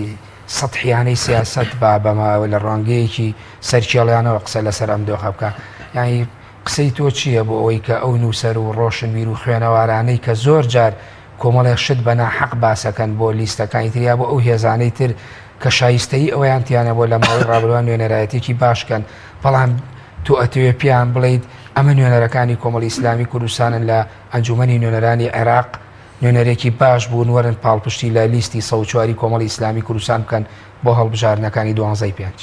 A: سەتحیانەی سیاسەت با بەمە لە ڕوانگەیەکی سەرکێڵیانەوە قسە لەسەر ئەم دۆخە بکە یعنی قسەی تۆ چییە بۆ ئەوەی کە ئەو نووسەر و ڕۆشنبیر و خوێنەوارانەی کە زۆر جار کۆمەڵێک شت بە ناحەق باسەکەن بۆ لیستەکانی تر یا بۆ ئەو هێزانەی تر کە شایستەیی ئەوەیان تیا نەبووە لە ماوەی ڕابردووان نوێنەرایەتیەکی باش کەن بەڵام تۆ ئەتەوێ پێیان بڵێیت ئەمە نوێنەرەکانی کۆمەڵی ئیسلامی کوردستانن لە ئەنجومەنی نوێنەرانی عێراق نوێنەرێکی باش بوون وەرن پاڵپشتی لە لیستی 104 کۆمەڵی ئیسلامی کوردستان بکەن بۆ هەڵبژاردنەکانی دوانزەی پێنج.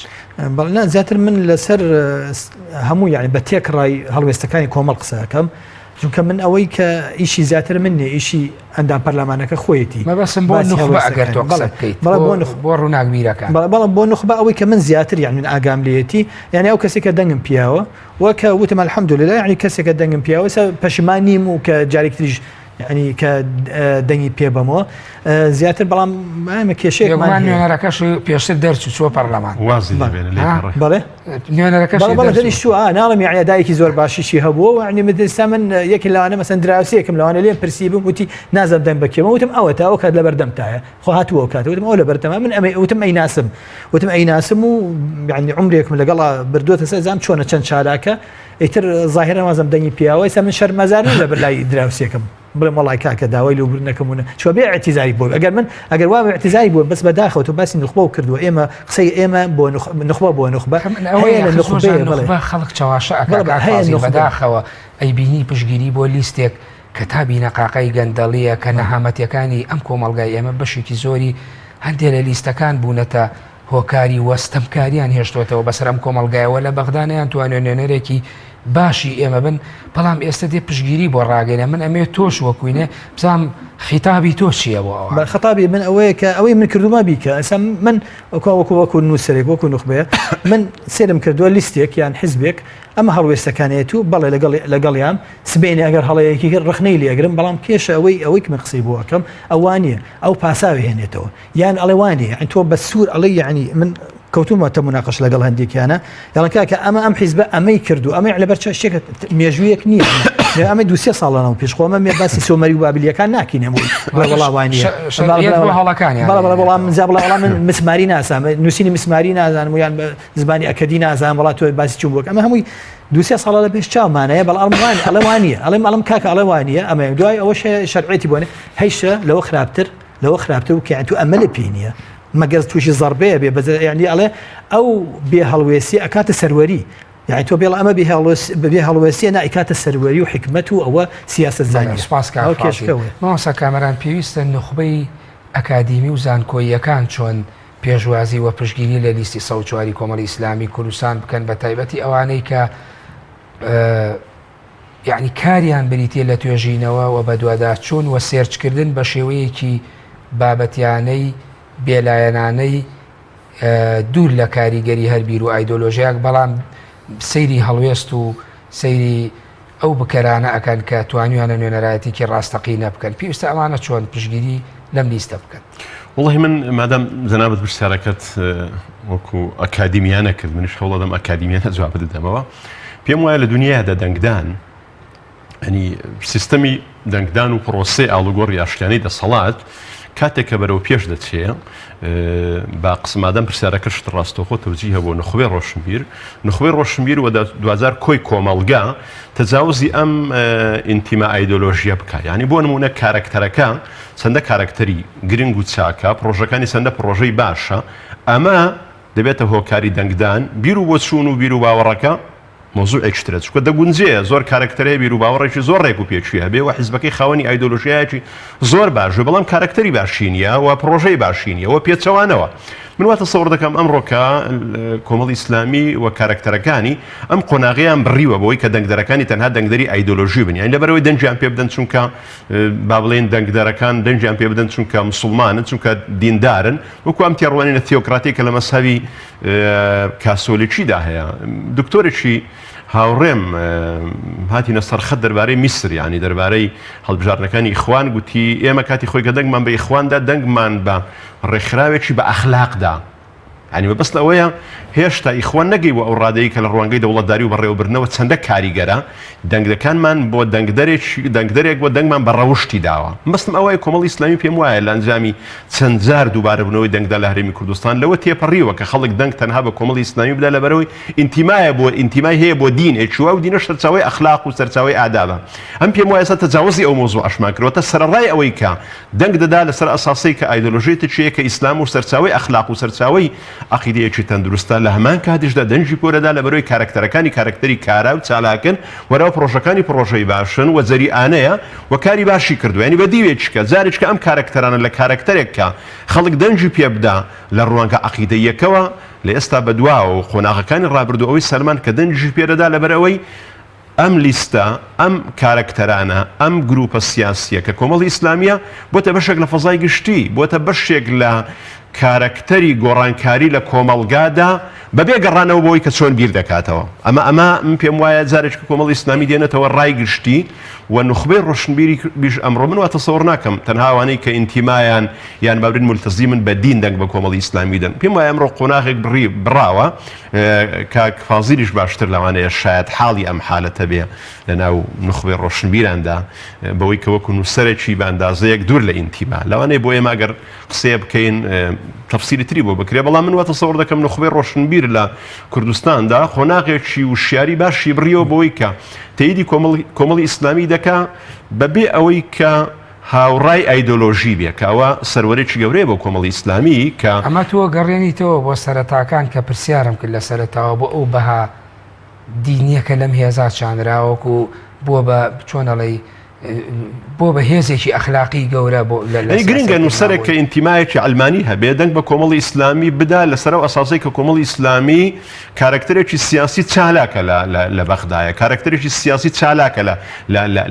B: بەڵێ نا زیاتر من لەسەر هەموو یعنی بە تێکڕای هەڵوێستەکانی کۆمەڵ قسە ئەکەم چونکە من ئەوەی کە ئیشی زیاتر من نیە ئیشی ئەندام پەرلەمانەکە خۆیەتی
A: مەبەستم بۆ نوخبە ئەگەر تۆ قسە بکەیت
B: بەڵێ بۆ نوخبە
A: بۆ ڕووناکبیرەکان
B: بەڵێ بەڵام بۆ نوخبە ئەوەی کە من زیاتر یعنی من ئاگام لێیەتی یعنی ئەو کەسێک کە دەنگم پیاوە وەکە وتم الحمدلله یعنی کەسێک کە دەنگم پیاوە سە پەشیمان نیم و کە جارێکی تریش یعنی کە دەنگی پێ بەمەوە زیاتر بەڵام ئێمە کێشەیەکمان
A: بێگومان نوێنەرەکەش پێشتر دەرچوو چووە پەرلەمان
C: وازی لێ بێنە لێ
A: ها؟
C: پەڕێ.
B: بەڵێ
A: نوێنەرەکەش
B: بەڵێ بەڵێ دەریش چووە ئا ناڵێم یعنی ئەدایەکی زۆر باشیشی هەبووە و یعنی من ئێستا من یەکێ لەوانە مەسەن دراوسێکم لەوانە لێم پرسی بووم وتی نازانم دەنگ بە کێمە وتم ئەوەتا ئەو کات لەبەردەمتایە خۆ هاتووە ئەو کاتە وتم ئەو لەبەردەمە من ئەمەی وتم ئەیناسم وتم ئەیناسم و یعنی عومرێکم لەگەڵا بردووەتە سەر زام چۆنە چەند چالاکە ئیتر زاهیرە وازم دەنگی پیاوە ئێستا من شەرمەزار نیم لەبەر لای دراوسێکم بڵێم وەڵای کاکە داوای لێبوردنەکەم و چوە بێ اعتیزاری بۆ ئەگەر من ئەگەر وا اعتیزاری بۆ بەس بەداخەوە تۆ باسی نوخبە و کردووە ئێمە قسەی ئێمە بۆ نوخبە بۆ نوخبە
A: هەیە لە نوخبە خەڵک چەواشە ئەکا بەداخەوە ئەیبینی پشگیری بۆ لیستێک کە تا بینەقاقای گەندەڵیە کە نەهامەتیەکانی ئەم کۆمەڵگای ئێمە بەشێکی زۆری هەندێ لە لیستەکان بوونەتە. هۆکاری وە ستەمکاریان هێشتۆتەوە بەسەر ئەم کۆمەڵگایەوە لە بەغدا نەیانتوانیوە نوێنەرێکی باشی ئێمە بن بەڵام ئێستا دێ پشگیری بۆ ڕاگەێنە من ئەمێ تۆش وەکوینێ بزانام خیتابی تۆ چییە بۆ ئەوە
B: خەتابی من ئەوەیە کە ئەوەی من کردومە بیکە ئەسا من وەکو وەکو وەکو نووسەرێک وەکو نوخبەیە من سێرم کردووە لیستێک یان حزبێک ئەمە هەڵوێستەکانێت و بەڵێ لەگەڵ لەگەڵیان سبێنێ ئەگەر هەڵەیەکی کرد ڕخنەی لێگرم بەڵام کێشە ئەوەی ئەوەی من قسەی بۆ ئەەکەم ئەوانە ئەو پاساوی هێنێتەوە یان ئەڵێ وانیە یعنی تۆ بە سوور ئەڵێ یعنی من کەوتومەتە مناقش لەگەڵ هەندێکیانە یاڵە کاکە ئەمە ئەم حیزبە ئەمەی کردو ئەمە لەبەر چ شتێک مێژوویەک نییە ئەمە دوسێ ساڵانەوە پێش خۆمە مێ باسی سۆمەری و بابلیەکان ناکەین هەموو وڵا وانە بەڵام من بڵام من مسماری ناسام نووسینی مسماری نازانم و یان بە زمانی ئەکەدی نازانم وڵات تۆ باسی چون بۆک ئەمە هەمووی دوسێ ساڵە لە پێش چاومانەیە بەڵام وان ئەڵێ وانە ئەڵێم ئەڵم کاکە ئەڵێ وانە ئەمە دوای ئەوەش شەرعێتی بۆنێ هەیشە لەوە خراپتر لەوە خراپتر و کە تو ئەمە پێی نییە مەگەر تووشی زەربەیە بێ بەزە یعنی ئەڵێ ئەو بێ هەڵوێسی ئەکاتە سەروەری یعنی تۆ بێڵ ئەمە بێ هەڵوێسیە نایکاتە سەروەری و حکمت و ئەوە سیاست زانی
A: سپاس مامۆستا کامەران پێویستە نوخبەی ئەکادیمی و زانکۆییەکان چۆن پێشوازی و پشتگیری لە لیستی 104 کۆمەڵی ئیسلامی کوردستان بکەن بە تایبەتی ئەوانەی کە یەعنی کاریان بریتیە لە توێژینەوە و بەدواداچوون و سێرچکردن بە شێوەیەکی بابەتیانەی بێلایەنانەی دوور لە کاریگەری هەر بیر و ئایدۆلۆژیاک بەڵام سەیری هەڵوێست و سەیری ئەو بکەرانە ئەکەن کە توانیویانە نوێنەرایەتیکی ڕاستەقینە بکەن پێویستە ئەمانە چۆن پشگیری لەم لیستە بکەن.
C: وەڵی من مادام جەنابت پرسیارەکەت وەکو ئەکادیمیانە کرد منیش هەوڵەدەم ئەکادیمیانە جواب بدەمەوە پێم وایە لە دنیادا دەنگدان ئەنی سیستەمی دەنگدان و پرۆسەی ئاڵوگۆڕی ئاشتیانەی دەسەڵات کاتێک کە بەرەو پێش دەچێ با قسمادەم پرسیارەکەشت ڕاستەوخۆ تەوجیهە بۆ نخوێ ڕۆشنبیر نخوێ ڕۆشنبیر و دوجار کۆی کۆمەڵگا تەجاوزی ئەم ئینتیما ئایدۆلۆژیە بکە یعنی بۆ نمونە کارەکتەرەکە چەندە کارەکتەری گرنگ و چاکە پرۆژەکانی چەندە پرۆژەی باشە ئەمە دەبێتە هۆکاری دەنگدان، بیر و بۆچوون و بیر و باوەڕەکە مەوزوعێکی ترە، چونکە دەگونجێ زۆر کارەکتەر هەیە بیر و باوەڕێکی زۆر ڕێک و پێکی هەبێ و حیزبەکەی خاوەنی ئایدۆلۆژیایەکی زۆر باش بێ، بەڵام کارەکتەری باشی نییە و پڕۆژەی باشی نییە و پێچەوانەوە. من وا تەسەوڕ دەکەم ئەمڕۆ کە کۆمەڵی ئیسلامی و کارەکتەرەکانی ئەم قۆناغەیان بڕیوە بەوەی کە دەنگدەرەکانی تەنها دەنگدەری ئایدۆلۆژی بن، یانی لەبەرئەوەی دەنگیان پێ بدەن چونکە با بڵێین دەنگدەرەکان دەنگیان پێ بدەن چونکە مسوڵمانن، چونکە دیندارن، وەکو ئەم تێڕوانینە تیۆکراتیە کە لە مەزهەبی کاسۆلیکیدا هەیە. دکتۆرێکی هاوڕێم هاتینە سەرخەت دەربارەی میسر یانی دەربارەی هەڵبژاردنەکانی ئیخوان گوتی ئێمە کاتی خۆی کە دەنگمان بە ئیخواندا دەنگمان بە ڕێکخراوێکی بە ئەخلاقدا یانی مەبەست ئەوەیە هێشتا ئیخوان نەگەیوە ئەو ڕادەی کە لە ڕوانگەی دەوڵەتداری و بەڕێوەبردنەوە چەندە کاریگەرە، دەنگدەکانمان بۆ دەنگدەرێک دەنگدەرێک بۆ دەنگمان بە ڕەوشتی داوە. مەبەستم ئەوەیە کۆمەڵی ئیسلامی پێم وایە لە ئەنجامی چەند جار دووبارەبوونەوەی دەنگدان لە هەرێمی کوردستان لەوە تێپەڕیوە کە خەڵک دەنگ تەنها بە کۆمەڵی ئیسلامی بدا لەبەرئەوەی ئینتیمایە بۆ ئینتیمای هەیە بۆ دینێک و ئەو دینەش سەرچاوەی ئەخلاق و سەرچاوەی ئادابە. ئەم پێم وایە ئێستا تەجاوزی ئەو مەوزوعەشمان کردووە سەرەڕای ئەوەی کە دەنگ دەدا لەسەر ئەساسەی کە ئایدۆلۆژیەتێکی هەیە کە ئیسلام و سەرچاوەی ئەخلاق و سەرچاوەی عەقیدەیەکی تەندروستە، لە هەمان کاتیشدا دەنگی پۆ دەدا لەبەرئەوەی کارەکتەرەکانی کارەکتەری کارا و چالاکن و ناو پڕۆژەکانی پڕۆژەی باشن و جەریئانەیە و کاری باشی کردووە یانی بە دیوێکیکە جارێکیکە ئەم کارەکتەرانە لە کارەکتەرێک کە خەڵک دەنگی پێ بدا لە ڕوانگە عەقیدەییەکەوە لە ئێستا بەدواوە و قۆناغەکانی ڕابردوو ئەوەی سەلماند کە دەنگیشی پێ دەدا لەبەرئەوەی ئەم لیستە، ئەم کارەکتەرانە، ئەم گروپە سیاسییە کە کۆمەڵی ئیسلامییە، بۆتە بەشێک لە فەزای گشتی، بۆتە بەشێک لە کارەکتەری گۆڕانکاری لە کۆمەڵگادا بەبێ گەڕانەوە بۆی کە چۆن بیر دەکاتەوە. ئەمە ئەمە من پێم وایە جارێک کە کۆمەڵی ئیسلامی دێنێتەوە ڕای گشتی و نوخبەی ڕۆشنبیریش ئەمڕۆ من وا تەسەوڕ ناکەم تەنها ئەوانەی کە ئینتیمایان یان با بڵێین مولتەزیمن بە دین دەنگ بە کۆمەڵی ئیسلامی دەن. پێم وایە ئەمڕۆ قۆناغێک بڕی بڕاوە کاک فازیلیش باشتر لەوانەیە شایەت حاڵی ئەم حالەتە بێ لە ناو نوخبەی ڕۆشنبیراندا بەوەی کە وەکو نووسەرێکی بە ئەندازەیەک دوور لە ئینتیما لەوانەیە بۆ ئێمە ئەگەر قسەیە بکەین تەفسیری تری بۆ بکرێ بەڵام من وا تەسەوڕ دەکەم نوخبەی ڕۆشنبیر لە کوردستاندا قۆناغێکی وشیاری باشی بڕیەوە بۆی کە تەیدی کۆمەڵی ئیسلامی دەکا بەبێ ئەوەی کە هاوڕای ئایدۆلۆژی بێ کە ئەوە سەروەرێکی گەورەیە بۆ کۆمەڵی ئیسلامی کە.
A: ئەمە تۆ گەڕێنیتەوە بۆ سەرەتاکان کە پرسیارم کرد لە سەرەتاوە بۆ ئەو بەها دینیە کە لەم هێزا چانرا وەکو بووە بە چۆن ئەڵێی. بۆ بە هێزێکی ئەخلاقی گەورە بۆ
C: لە گرنگە نووسەرێک کە ئینتیمایەکی عەلمانی هەبێ دەنگ بە کۆمەڵی ئیسلامی بدا لەسەر ئەو ئەساسەی کە کۆمەڵی ئیسلامی کارەکتەرێکی سیاسی چالاکە لە بەغدایە کارەکتەرێکی سیاسی چالاکە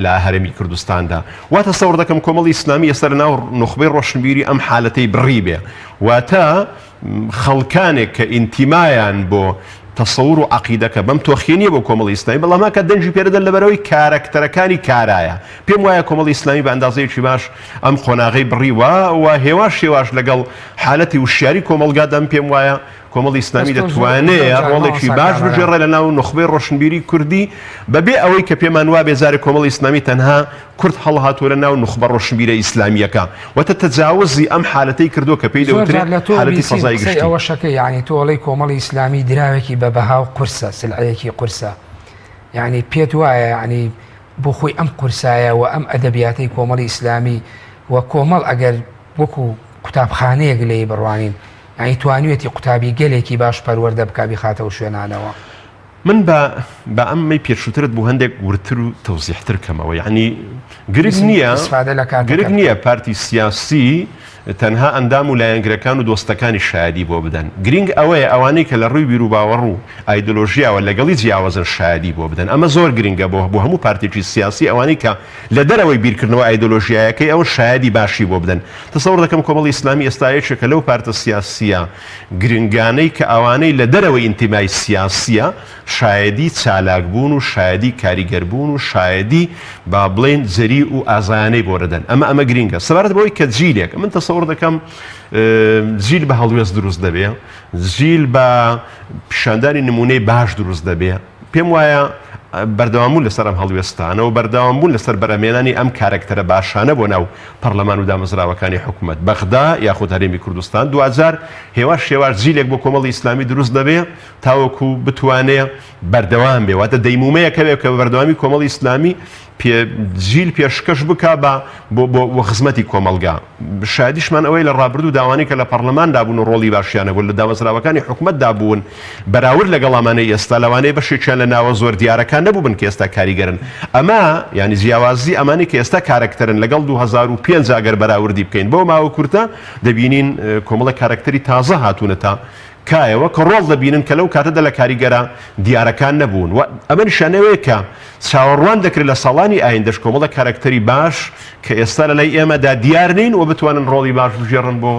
C: لە هەرێمی کوردستاندا وا تەسەور دەکەم کۆمەڵی ئیسلامی ئێستا لە ناو نوخبەی ڕۆشنبیری ئەم حالەتەی بڕی بێ واتە خەڵکانێک کە ئینتیمایان بۆ تەسەور و عەقیدەکە بەم تۆخیە نییە بۆ کۆمەڵی ئیسلامی، بەڵام هاکات دەنگی پێدەدەن لەبەرئەوەی کارەکتەرەکانی کارایە. پێم وایە کۆمەڵی ئیسلامی بە ئەندازەیەکی باش ئەم قۆناغەی بڕیوە و هێواش هێواش لەگەڵ حالەتی وشیاری کۆمەڵگادا من پێم وایە کۆمەڵی ئیسلامی دەتوانێ ڕۆڵێکی باش بگێڕێ لە ناو نوخبەی ڕۆشنبیری کوردی بەبێ ئەوەی کە پێمان وابێ جارێ کۆمەڵی ئیسلامی تەنها کورد هەڵهاتووە لە ناو نوخبە ڕۆشنبیرە ئیسلامییەکە واتە تەجاوزی ئەم حالەتەی کردووە کە پێی دەوترێ حالەتی فەزای گشتی.
A: ئەوەشەکەی یانی تۆ ئەڵێی کۆمەڵی ئیسلامی دراوێکی بە بەها و قورسە سلعەیەکی قورسە یانی پێت وایە یانی بۆ خۆی ئەم قورسایە و ئەم ئەدەبیاتەی کۆمەڵی ئیسلامی و کۆمەڵ ئەگەر وەکو قوتابخانەیەک لێی بڕوانین یانی توانیویەتی قوتابی گەلێکی باش پەروەردە بکا بیخاتەوە شوێنانەوە؟
C: من با با ئەمەی پێشووترت بۆ هەندێک وردتر و تەوزیحتر کەمەوە یعنی گرنگ نییە گرنگ نییە پارتی سیاسی تەنها ئەندام و لایەنگرەکان و دۆستەکانی شایەدی بۆ بدەن گرنگ ئەوەیە ئەوانەی کە لە ڕووی بیروباوەڕ و ئایدۆلۆژیاوە لەگەڵی جیاوازن شایەدی بۆ بدەن ئەمە زۆر گرنگە بۆ بۆ هەموو پارتێکی سیاسی ئەوانەی کە لە دەرەوەی بیرکردنەوە ئایدۆلۆژیایەکەی ئەو شایەدی باشی بۆ بدەن تەسەور دەکەم کۆمەڵی ئیسلامی ئێستا یەکێکە لەو پارتە سیاسیە گرنگانەی کە ئەوانەی لە دەرەوەی ئینتیمای سیاسییە شایەدی چالاکبوون و شایەدی کاریگەربوون و شایەدی با بڵێین جەریء و ئازایانەی بۆ دەدەن. ئەمە ئەمە گرینگە. سەبارەت بەوەی کە جیلێک، من تەسەور دەکەم جیل بە هەڵوێست دروست دەبێ، جیل بە پیشاندانی نموونەی باش دروست دەبێ. پێم وایە بەردەوامبوون لەسەر ئەم هەڵوێستانە و بەردەوامبوون لەسەر بەرهەمهێنانی ئەم کارەکتەرە باشانە بۆ ناو پەرلەمان و دامەزراوەکانی حکومەت، بەغدا یاخود هەرێمی کوردستان، دواجار هێواش هێواش جیلێک بۆ کۆمەڵی ئیسلامی دروست دەبێ تاوەکو بتوانێ بەردەوام بێ، واتە دەیمومەیەک هەبێ کە بە بەردەوامی کۆمەڵی ئیسلامی پێ جیل پێشکەش بکا بە بۆ بۆ بۆ خزمەتی کۆمەڵگا. شایەدیشمان ئەوەیە لە ڕابردوودا ئەوانەی کە لە پەڕلەماندا بوون و ڕۆڵی باشیان هەبوو، لە دامەزراوەکانی حکومەتدا بوون، بەراورد لەگەڵ ئەمانەی ئێستا، لەوانەیە بەشێکیان لە ناوە زۆر دیارەکان نەبووبن کە ئێستا کاریگەرن. ئەمە یانی جیاوازی ئەمانەی کە ئێستا کارەکتەرن لەگەڵ 2005 ئەگەر بەراوردی بکەین بەو ماوە کورتە دەبینین کۆمەڵێک کارەکتەری تازە هاتوونەتە کایەوە کە ڕۆڵ دەبینن کە لەو کاتەدا لە کاریگەرە دیارەکان نەبوون و ئەمە نیشانەوەیە کە چاوەڕوان دەکرێت لە ساڵانی ئایندەش کۆمەڵێک کارەکتەری باش کە ئێستا لە لای ئێمەدا دیار نین و بتوانن ڕۆڵی باش بگێڕن بۆ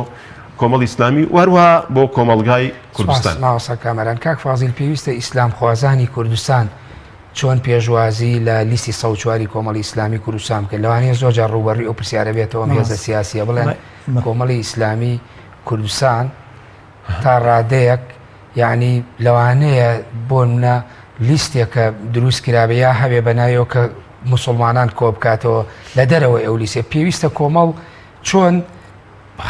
C: کۆمەڵی ئیسلامی و هەروەها بۆ کۆمەڵگای کوردستان.
A: سوپاس مامۆستا کامەران. کاک فازیل پێویستە ئیسلامخوازانی کوردستان چۆن پێشوازی لە لیستی 104 کۆمەڵی ئیسلامی کوردستان بکەن؟ لەوانەیە زۆر جار ڕووبەڕووی ئەو پرسیارە بێتەوە ئەم هێزە سیاسیە بڵێن کۆمەڵی ئیسلامی کوردستان تا ڕادەیەک یعنی لەوانەیە بۆ منە لیستێکە دروست کرابێ یا هەبێ بە ناویەوە کە موسڵمانان کۆ بکاتەوە لە دەرەوەی ئەو لیستە پێویستە کۆمەڵ چۆن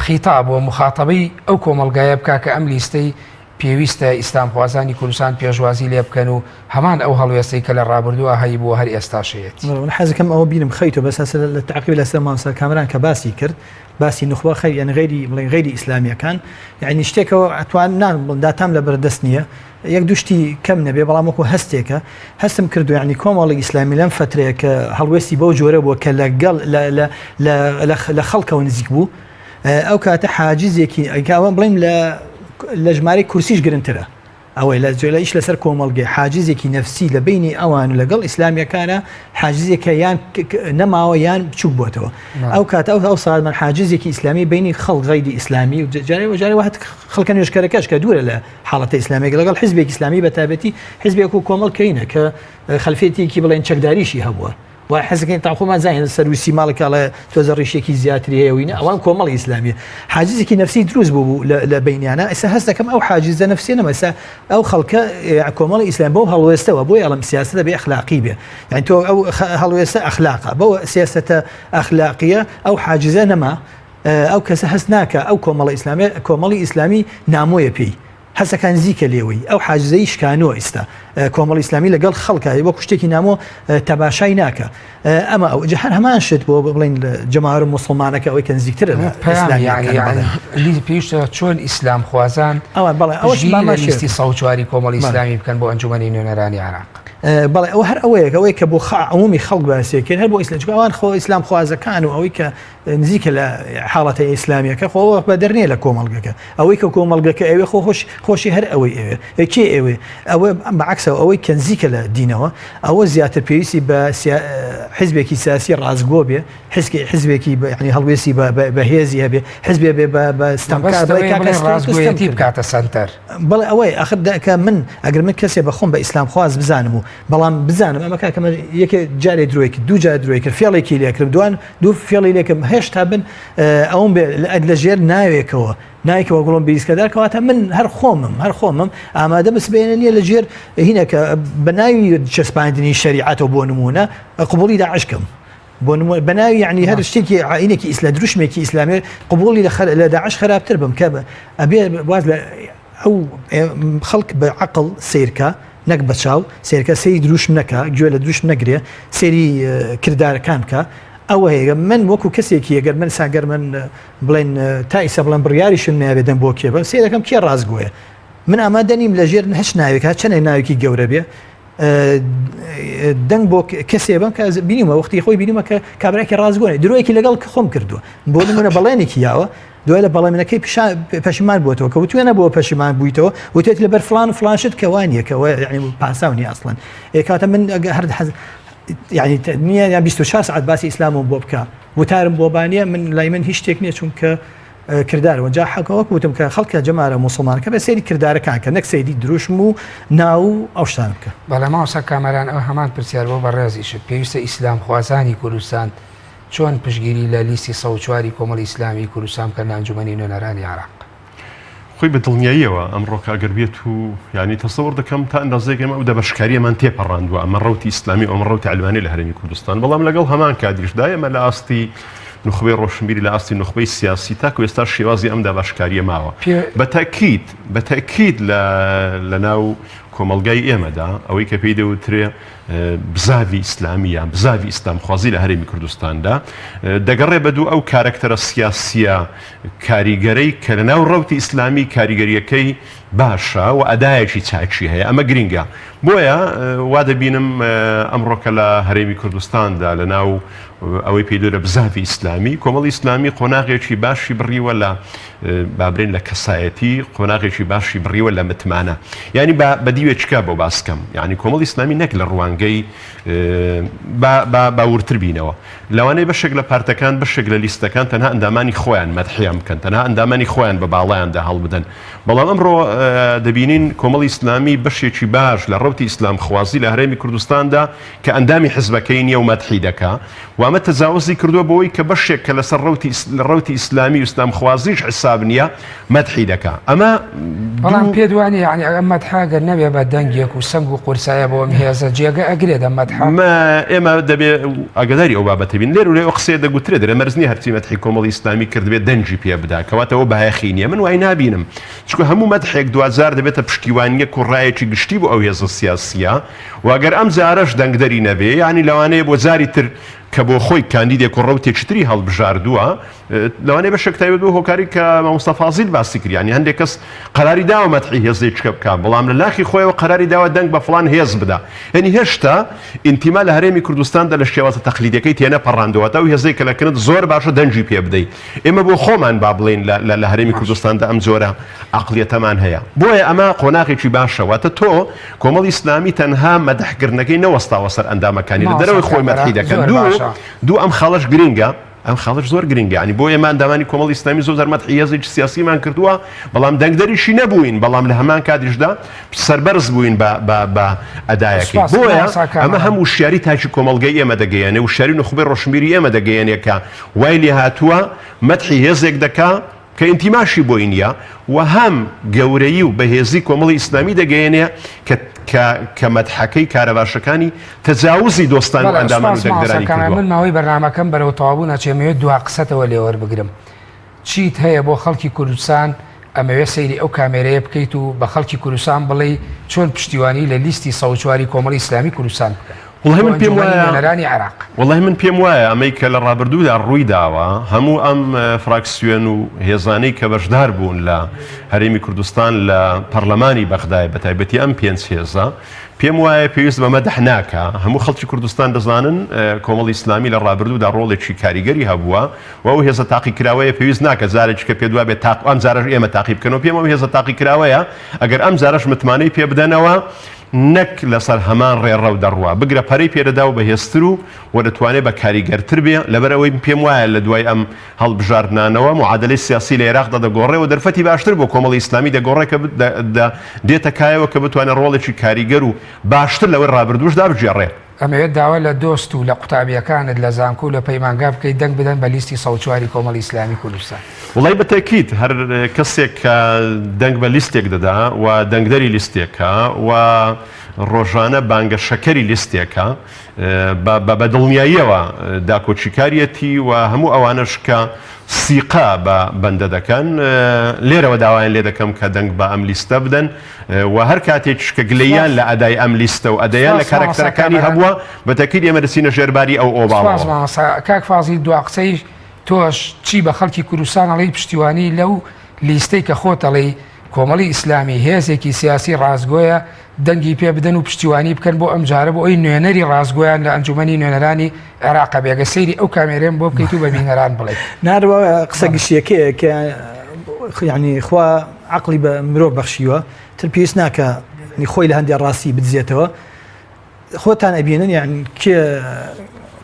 A: خیتاب و مخاتەبەی ئەو کۆمەڵگایە بکا کە ئەم لیستەی پێویستە ئیسلامخوازانی کوردستان پێشوازی لێ بکەن و هەمان ئەو هەڵوێستەی کە لە ڕابردووە هەیبووە هەر ئێستاش هەیەتی.
B: من حەزەکەم ئەوە بیرم خەیتەوە بەس هەسە لە تەعقیب لەسەر مامۆستا کامەران کە باسی کرد باسی نوخبە خەیر یانی غەیری بڵێن غەیری ئیسلامیەکان یعنی شتێکەوە ئەتوان نا داتام لە بەردەست نییە یەک دوشتی کەم نەبێ بەڵام وەکو هەستێکە هەستم کردو یعنی کۆمەڵی ئیسلامی لەم فترەیە کە هەڵوێستی بەو جۆرە بووە کە لەگەڵ لە خەڵکەوە نزیک بوو ئەو کاتە حاجزێکی ئەوە بڵێم لە لە ژمارەی کورسیش گرنگترە ئەوەی لە جۆلە ئیش لەسەر کۆمەڵگەی حاجزێکی نەفسی لە بینی ئەوان و لەگەڵ ئیسلامیەکانە حاجزێکە یان نەماوە یان بچوک بۆتەوە ئەو کات ئەو ئەو ساڵمان حاجزێکی ئیسلامی بینی خەڵک غەیری ئیسلامی و جارێ و جارێ وەهات خەڵکە نوێژکەرەکەش کە دوورە لە حاڵەتە ئیسلامیەکە لەگەڵ حزبێکی ئیسلامی بە تایبەتی حزبێک و کۆمەڵ کەینە کە خەلفێتێکی بڵێن چەکداریشی هەبووە وای حەزەکەین تا خۆمان زانین سەروسی ماڵێک ئەڵێ تۆزە ڕیشێکی زیاتری هەیە وینە ئەوان کۆمەڵی ئیسلامیە حاجزێکی نەفسی دروست بوو لە بینیانە ئێستا هەست دەکەم ئەو حاجزە نەفسیە نەما ئێستا ئەو خەڵکە کۆمەڵی ئیسلام بەو هەڵوێستەوە بۆی ئەڵم سیاسەتە بێ ئەخلاقی بێ یعنی تۆ ئەو هەڵوێستە ئەخلاقە بەو سیاسەتە ئەخلاقیە ئەو حاجزە نەما ئەو کەسە هەست ناکە ئەو کۆمەڵی ئیسلامی کۆمەڵی ئیسلامی نامۆیە پێی هەسەکە نزیکە لێوەی ئەو حاجزەی شکانوە ئیستا کۆمەڵی ئیسلامی لەگەڵ خەڵکە وەکو شتێکی نامۆ تەماشای ناکە ئەمە ئەو جە هەر هەمان شت بۆ بڵین جەماوەر موسڵمانەکە ئەوەی کە نزیکترە لە
A: ئیسلامیەکان پێویستە چۆن ئیسلام خوازان
B: ئەوان بەڵێ ئەوەش
A: لیستی 104 کۆمەڵی ئیسلامی بکەن بۆ ئەنجومەنی نوێنەرانی عێراق.
B: بەڵێ ئەوە هەر ئەوەیە ئەوەی کە بۆ عمومی خەڵک باسیەکەن هەر بۆ ئیسلام چونکە ئەوان خۆ ئیسلام خوازەکان و ئەوەی کە نزیکە لە حاڵەتە ئیسلامیەکە خۆ بە دەرنیە لە کۆمەڵگەکە ئەوەی کە کۆمەڵگەکە ئەوێ خۆ خۆش خۆشی هەر ئەوەی ئەوێ کێ ئەوێ ئەوە بەعکسەوە ئەوەی کە نزیکە لە دینەوە ئەوە زیاتر پێویستی بە حزبێکی سیاسی ڕاستگۆ بێ حزکی حزبێکی ینی هەڵوێستی بەهێزی هەبێ حزبێ بێ بە ستەمکار
A: ڕاستگۆیەتی بکاتە سەنتەر.
B: بەڵێ ئەوەی ئەخر دەکە من ئەگەر من کەسێ بە خۆم بە ئیسلام خواز بزانم و بەڵام بزانم ئەمە کاکە من یەکێ جارێ درۆی کرد دوو جار درۆی کرد فێڵێکی لێکرد دوان دوو فێڵی لێکم هێشتا بن ئەوم بێ لە ژێر ناوێکەوە نایکەوە گوڵم بیسکەدار کەواتە من هەر خۆمم هەر خۆمم ئامادە بسبێنە نییە لە ژێر هینەکە بە ناوی چەسپاندنی شەریعەتەوە بۆ نمونە قبوڵی داعشکەم بۆ نمونە بە ناوی یعنی هەر شتێکی ئاینێکی ئیسلا دروشمێکی ئیسلامی قبوڵی لە خەر لە داعش خراپتر بم کە ئەبێ واز لە ئەو خەڵک بە عقل سیرکە نەک بە چاو سیرکە سەیری دروشم نەکە گوێ لە دروشم نەگرێ سێری کردارەکان بکە ئەوە هەیە من وەکو کەسێکی ئەگەر من ساگەر من بڵێن تا ئیسە بڵێن بڕیاریشم ناوێ دەم بۆ کێ بم سێرەکەم کێ ڕاستگۆیە من ئامادە نیم لە ژێر هەچ ناوێک هە چەندێک ناوێکی گەورە بێ دەنگ بۆ کەسێ بم کە بینیمە وەختی خۆی بینیمە کە کابراکی ڕاستگۆێ درۆیەکی لەگەڵ خۆم کردووە بۆ نمونە بەڵێنێکی یاوە دوای لە بەڵێنەکەی پەشیمان بووەوە کە وتوێنە بۆ پەشیمان بوویتەوە وتێت لەبەر فلان فلان شت کە وانە کە پاساو نیە ئەسڵەن ئێکاتە من هەر حەز یعنی نییە یان 24 ساعت باسی ئیسلامم بۆ بکە وتارم بۆ بانیە من لای من هیچ شتێک نییە چونکە کردارەوە جا حەقە وەک وتم کە خەڵکە جەمارە موسڵمانەکە بێ سەیری کردارەکان کە نەک سەیری دروشم و ناو و ئەو شتانە بکە.
A: بەڵێ مامۆستا کامەران ئەو هەمان پرسیار بۆ بەڕێزیشت، پێویستە ئیسلامخوازانی کوردستان چۆن پشتگیری لە لیستی 104 ی کۆمەڵی ئیسلامیی کوردستان بکەن لە ئەنجومەنی نوێنەرانی عێراق؟
C: خۆی بە دڵنیاییەوە ئەمڕۆکە ئەگەر بێت و یانی تەسەوڕ دەکەم تا ئەندازەیەک ئێمە ئەو دابەشکارییەمان تێپەڕاندووە ئەمە ڕەوتی ئیسلامی و ئەمە ڕەوتی عەلمانی لە هەرێمی کوردستان بەڵام لەگەڵ هەمان کاتیشدا ئێمە لە ئاستی نوخبەی ڕۆشنبیری لە ئاستی نوخبەی سیاسی تاکو ئێستا شێوازی ئەم دابەشکارییە ماوە بە تەئکید بە تەئکید لە لە ناو کۆمەڵگای ئێمەدا ئەوەی کە پێی دەوترێ بزاڤی ئیسلامی یان بزاڤی ئیسلامخوازی لە هەرێمی کوردستاندا دەگەڕێ بە دوو ئەو کارەکتەرە سیاسیە کاریگەرەی کە لە ناو ڕەوتی ئیسلامی کاریگەریەکەی باشە و ئەدایەکی چاکی هەیە ئەمە گرینگە بۆیە وا دەبینم ئەمڕۆکە لە هەرێمی کوردستاندا لە ناو ئەوەی پێی دەورە بزاڤی ئیسلامی کۆمەڵی ئیسلامی قۆناغێکی باشی بڕیوە لە بابرێن لە کەسایەتی قۆناغێکی باشی بڕیوە لە متمانە یعنی بە بەدیوێکە بۆ باسکەم یعنی کۆمەڵی ئیسلامی نەک لە ڕوانگەی با وردتر بینەوە لەوانەیە بەشێک لە پارتەکان بەشێک لە لیستەکان تەنها ئەندامانی خۆیان مەدحیان بکەن تەنها ئەندامانی خۆیان بە باڵایاندا هەڵبدەن بەڵام ئەمڕۆ دەبینین کۆمەڵی ئیسلامی بەشێکی باش لە ڕەوتی ئیسلامخوازی لە هەرێمی کوردستاندا کە ئەندامی حزبەکەی نییە و مەدحی دەکا و ئەمە تەجاوزی کردووە بەوەی کە بەشێک کە لەسەر ڕەوتی ڕەوتی ئیسلامی و ئیسلامخوازیش حساب نییە مەدحی دەکا ئەمە
A: بەڵام پێت وانیە یعنی ئەم مەدحە گەر نەبێ بە دەنگێک و سەنگ و قورسایە بۆ ئەم هێزە جێگە ئەگرێت ئەم مەدحە؟
C: ئێمە دەبێ ئاگاداری ئەو بابەتە بین لێر و لێ ئەو قسەیە دەگوترێ دەرێ مەرج نییە هەرچی مەدحی کۆمەڵی ئیسلامی کردبێ دەنگی پێ بدا کەواتە ئەوە بایەخی نییە من وای نابینم چونکە هەموو مەدحێک دواجار دەبێتە پشتیوانییەک و ڕایەکی گشتی بۆ ئەو هێزە سیاسییە و گەر ئەم جارەش دەنگدەری نەبێ یانی لەوانەیە بۆ جاری تر کە بۆ خۆی کاندیدێک و ڕەوتێکی تری هەڵبژاردووە لەوانەیە بەشێک تایبەت بەو هۆکاری کە مامۆستا فازیل باسی کرد یانی هەندێک کەس قەراری داوە مەدحی هێزێکیکە بکا بەڵام لە لاخی خۆیەوە قەراری داوە دەنگ بە فڵان هێز بدا یعنی هێشتا ئینتیما لە هەرێمی کوردستاندا لە شێوازە تەقلیدیەکەی تێنەپەڕاندووە تا ئەو هێزەی کە لە کنت زۆر باشە دەنگی پێ بدەی ئێمە بۆ خۆمان با بڵێین لە هەرێمی کوردستاندا ئەم جۆرە عەقڵیەتەمان هەیە بۆیە ئەمە قۆناغێکی باشە واتە تۆ کۆمەڵی ئیسلامی تەنها مەدحکردنەکەی نەوەستاوە سەر ئەندامەکانی لە دەرەوەی خۆی مەدحی دەکەن دوو ئەم خاڵەش گرنگە ئەم خاڵەش زۆر گرنگە یانی بۆ ئێمە ئەندامانی کۆمەڵی ئیسلامی زۆر جار مەدحی هێزێکی سیاسیمان کردووە بەڵام دەنگدەریشی نەبووین بەڵام لە هەمان کاتیشدا سەربەرز بووین بە بە بە ئەدایەکەی
A: سوپاس
C: بۆیە
A: مامۆستا
C: ئەمە
A: کامەران.
C: هەم وشیاری تاکی کۆمەڵگەی ئێمە دەگەیەنێ وشیاری نوخبەی ڕۆشنبیری ئێمە دەگەیەنێ کە وای لێهاتووە مەدحی هێزێک دەکا کە ئینتیماشی بۆی نییە و هەم گەورەیی و بەهێزی کۆمەڵی ئیسلامی دەگەیەنێ کە کە کە مەدحەکەی کارە باشەکانی تەجاوزی دۆستان و
A: بەڵێ
C: ئەندامان و
A: سوپاس مامۆستا
C: دەنگدەرانی
A: کامەران
C: کردووە.
A: من ماوەی بەرنامەکەم بەرەو تەواوبوون ئەچێ ئەمەوێت دوا قسەتەوە لێ وەربگرم چیت هەیە بۆ خەڵکی کوردستان ئەمەوێ سەیری ئەو کامێرەیە بکەیت و بە خەڵکی کوردستان بڵێی چۆن پشتیوانی لە لیستی 104 ی کۆمەڵی ئیسلامی کوردستان بکەن.
C: وەڵی
A: بۆ
C: من پێم
A: ئەنجومەنی
C: وایە
A: نوێنەرانی عێراق؟
C: وەڵی من پێم وایە ئەمەی کە لە ڕابردوودا ڕووی داوە هەموو ئەم فراکسیۆن و هێزانەی کە بەشدار بوون لە هەرێمی کوردستان لە پەرلەمانی بەغدای بە تایبەتی ئەم پێنج هێزە پێم وایە پێویست بە مەدح ناکا هەموو خەڵکی کوردستان دەزانن کۆمەڵی ئیسلامی لە ڕابردوودا ڕۆڵێکی کاریگەری هەبووە و ئەو هێزە تاقیکراوەیە پێویست ناکە جارێکی کە پێت وابێت تاق ئەم جارەش ئێمە تاقی بکەنەوە پێم ئەو هێزە تاقیکراوەیە ئەگەر ئەم جارەش متمانەی پێ بدەنەوە نەک لەسەر هەمان ڕێڕەو دەڕوا بگرە پەرەی پێدەدا و بەهێزتر و و دەتوانێت بە کاریگەرتر بێ لەبەر ئەوەی پێم وایە لە دوای ئەم هەڵبژاردنانەوە معادلەی سیاسی لە عێراقدا دەگۆڕێ و دەرفەتی باشتر بۆ کۆمەڵی ئیسلامی دەگۆڕێ کە دێتە کایەوە کە بتوانێت ڕۆڵێکی کاریگەر و باشتر لەوەی ڕابردووشدا بگێڕێ.
A: ئەمەوێت داوا لە دۆست و لە قوتابیەکانت لە زانکۆ و لە پەیمانگا بکەیت دەنگ بدەن بە لیستی 104 ی کۆمەڵی ئیسلامی کوردستان.
C: وەڵای بە تەئکید هەر کەسێک کە دەنگ بە لیستێک دەدا و دەنگدەری لیستێکە و ڕۆژانە بانگەشەکەری لیستێکە بە دڵنیاییەوە داکۆکیکاریەتی و هەموو ئەوانەش کە سیقە بە بەندە دەکەن لێرەوە داوایان لێ دەکەم کە دەنگ بە ئەم لیستە بدەن و هەر کاتێکیش کە گلەییان لە ئەدای ئەم لیستە و ئەدەیان لە
A: سپاس مامۆستا
C: کارەکتەرەکانی
A: کامەران.
C: هەبووە بە تەئکید ئێمە دەچینە ژێر باری ئەو
A: سپاس
C: ئۆباڵەوە.
A: مامۆستا. کاک فازیل دوا قسەی تۆش چی بە خەڵکی کوردستان ئەڵێی پشتیوانی لەو لیستەی کە خۆت ئەڵێی کۆمەڵی ئیسلامی هێزێکی سیاسی ڕاستگۆیە دەنگی پێ بدەن و پشتیوانی بکەن بۆ ئەمجارە بۆ ئەوی نوێنەری ڕاستگۆیان لە ئەنجومەنی نوێنەرانی عێراق بێ گەر سەیری ئەو کامێرەیەم بۆ بکەیت و بە بینەران بڵێیت.
B: ناروا قسە گشتیەکەیە کە یعنی خوا عەقڵی بە مرۆڤ بەخشیوە تر پێویست ناکە خۆی لە هەندێک ڕاستی بدزێتەوە خۆتان ئەبینن یان کێ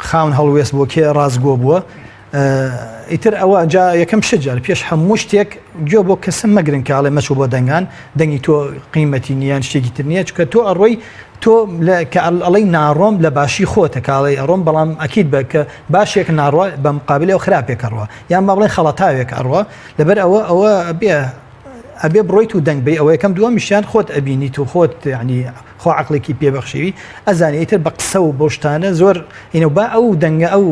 B: خاون هەڵوێست بووە کێ ڕاستگۆ بووە ئیتر ئەوە جا یەکەم شت جار پێش هەموو شتێک گوێ بۆ کەسم مەگرن کاڵێ مەچوو بۆ دەنگان دەنگی تۆ قیمەتی نییان شتێکی تر نییە چکە تۆ ئەڕۆی تۆ کە ئەڵەی ناڕۆم لە باشی خۆتە کاڵی ئەڕۆم بەڵام ئەکیید بە کە باشێک ناڕوە بە مقابلەوە خراپێک ئەڕوە یان با بڵێن خەڵەتاوێک ئەڕوە لەبەر ئەوە ئەوە بێ ئەبێ بڕۆیت و دەنگ بەی ئەوە یەکەم دووەمیشیان خۆت ئەبینیت و خۆت یعنی خوا عەقڵێکی پێ بەخشیوی ئەزانی ئیتر بە قسە و بەو شتانە زۆر ئینە با ئەو دەنگە ئەو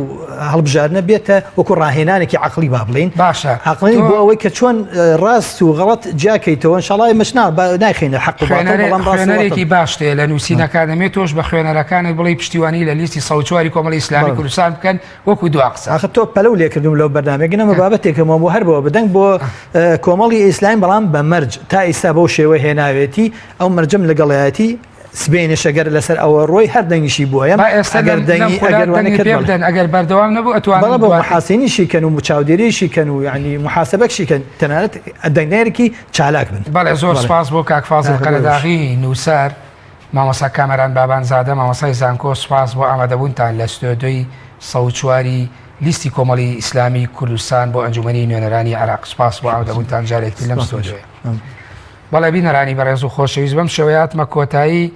B: هەڵبژاردنە بێتە وەکو ڕاهێنانێکی عەقڵی با بڵێین
A: باشە
B: عەقڵی بۆ ئەوەی کە چۆن ڕاست و غەڵەت جیاکەیتەوە ئینشاڵڵا ئێمەش نا نایخەینە حەق و باتڵ بەڵام ڕاست و
A: خوێنەرێکی باش تێ لە نووسینەکان دەمێ تۆش بە خوێنەرەکانت بڵێی پشتیوانی لە لیستی 104 کۆمەڵی ئیسلامی کوردستان بکەن وەکو دوا قسە.
B: ئاخر تۆ پەلەو لێکردوم لەو بەرنامەیە گەنەمە بابەتێکەمەوە بۆ هەر بۆ بەدەنگ بۆ کۆمەڵی ئیسلامی بەڵام بە مەرج تا ئیستا بەو شێوە هێناوێتی ئەو مەرجم لەگەڵیەتی سبەینێش ئەگەر لەسەر ئەوە ڕۆی هەر دەنگیشی بۆیەم
A: با ئێستا
B: ئەگەر
A: لەم
B: دەنگی
A: خولە
B: ئەگەر وانە
A: دەنگی
B: کرد
A: پێ
B: بەڵێ
A: بدەن ئەگەر بەردەوام نەبوو ئەتوانن
B: بەڵێ بۆ
A: دواتر
B: محاسینیشی کەن و چاودێریشی کەن و یعنی محاسبەکشی کەن تەنانەت دەنگدەرێکی چالاک بن
A: بەڵێ زۆر
B: بەڵێ
A: سپاس بۆ کاک فازڵ
B: بۆ ئێوەش.
A: قەرەداغی نووسەر مامۆستا کامەران بابان زادە مامۆستای زانکۆ سوپاس بۆ ئامادەبوونتان لە ستۆدیۆی 104 ی لیستی کۆمەڵی ئیسلامی کوردستان بۆ ئەنجومەنی نوێنەرانی عێراق سوپاس بۆ ئامادەبوونتان جارێکتر لەم
B: سپاس بۆ
A: ستۆدیۆیە بەڵێ بینەرانی بەڕێز و خۆشەویست بەم شێوەیە هاتمە کۆتایی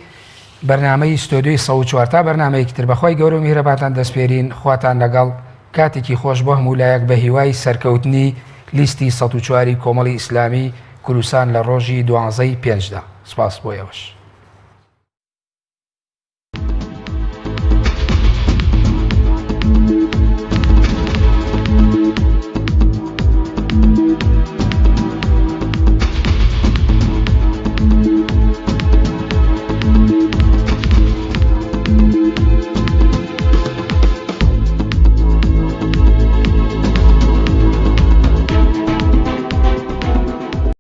A: بەرنامەی ستۆدیۆی 104 تا بەرنامەیەکی تر بەخوای گەورە و میهرەبانتان دەسپێرین خواتان لەگەڵ کاتێکی خۆش بۆ هەموو لایەک بە هیوای سەرکەوتنی لیستی 104 ی کۆمەڵی ئیسلامی کوردستان لە ڕۆژی دوانزەی پێنجدا سپاس بۆ ئێوەش.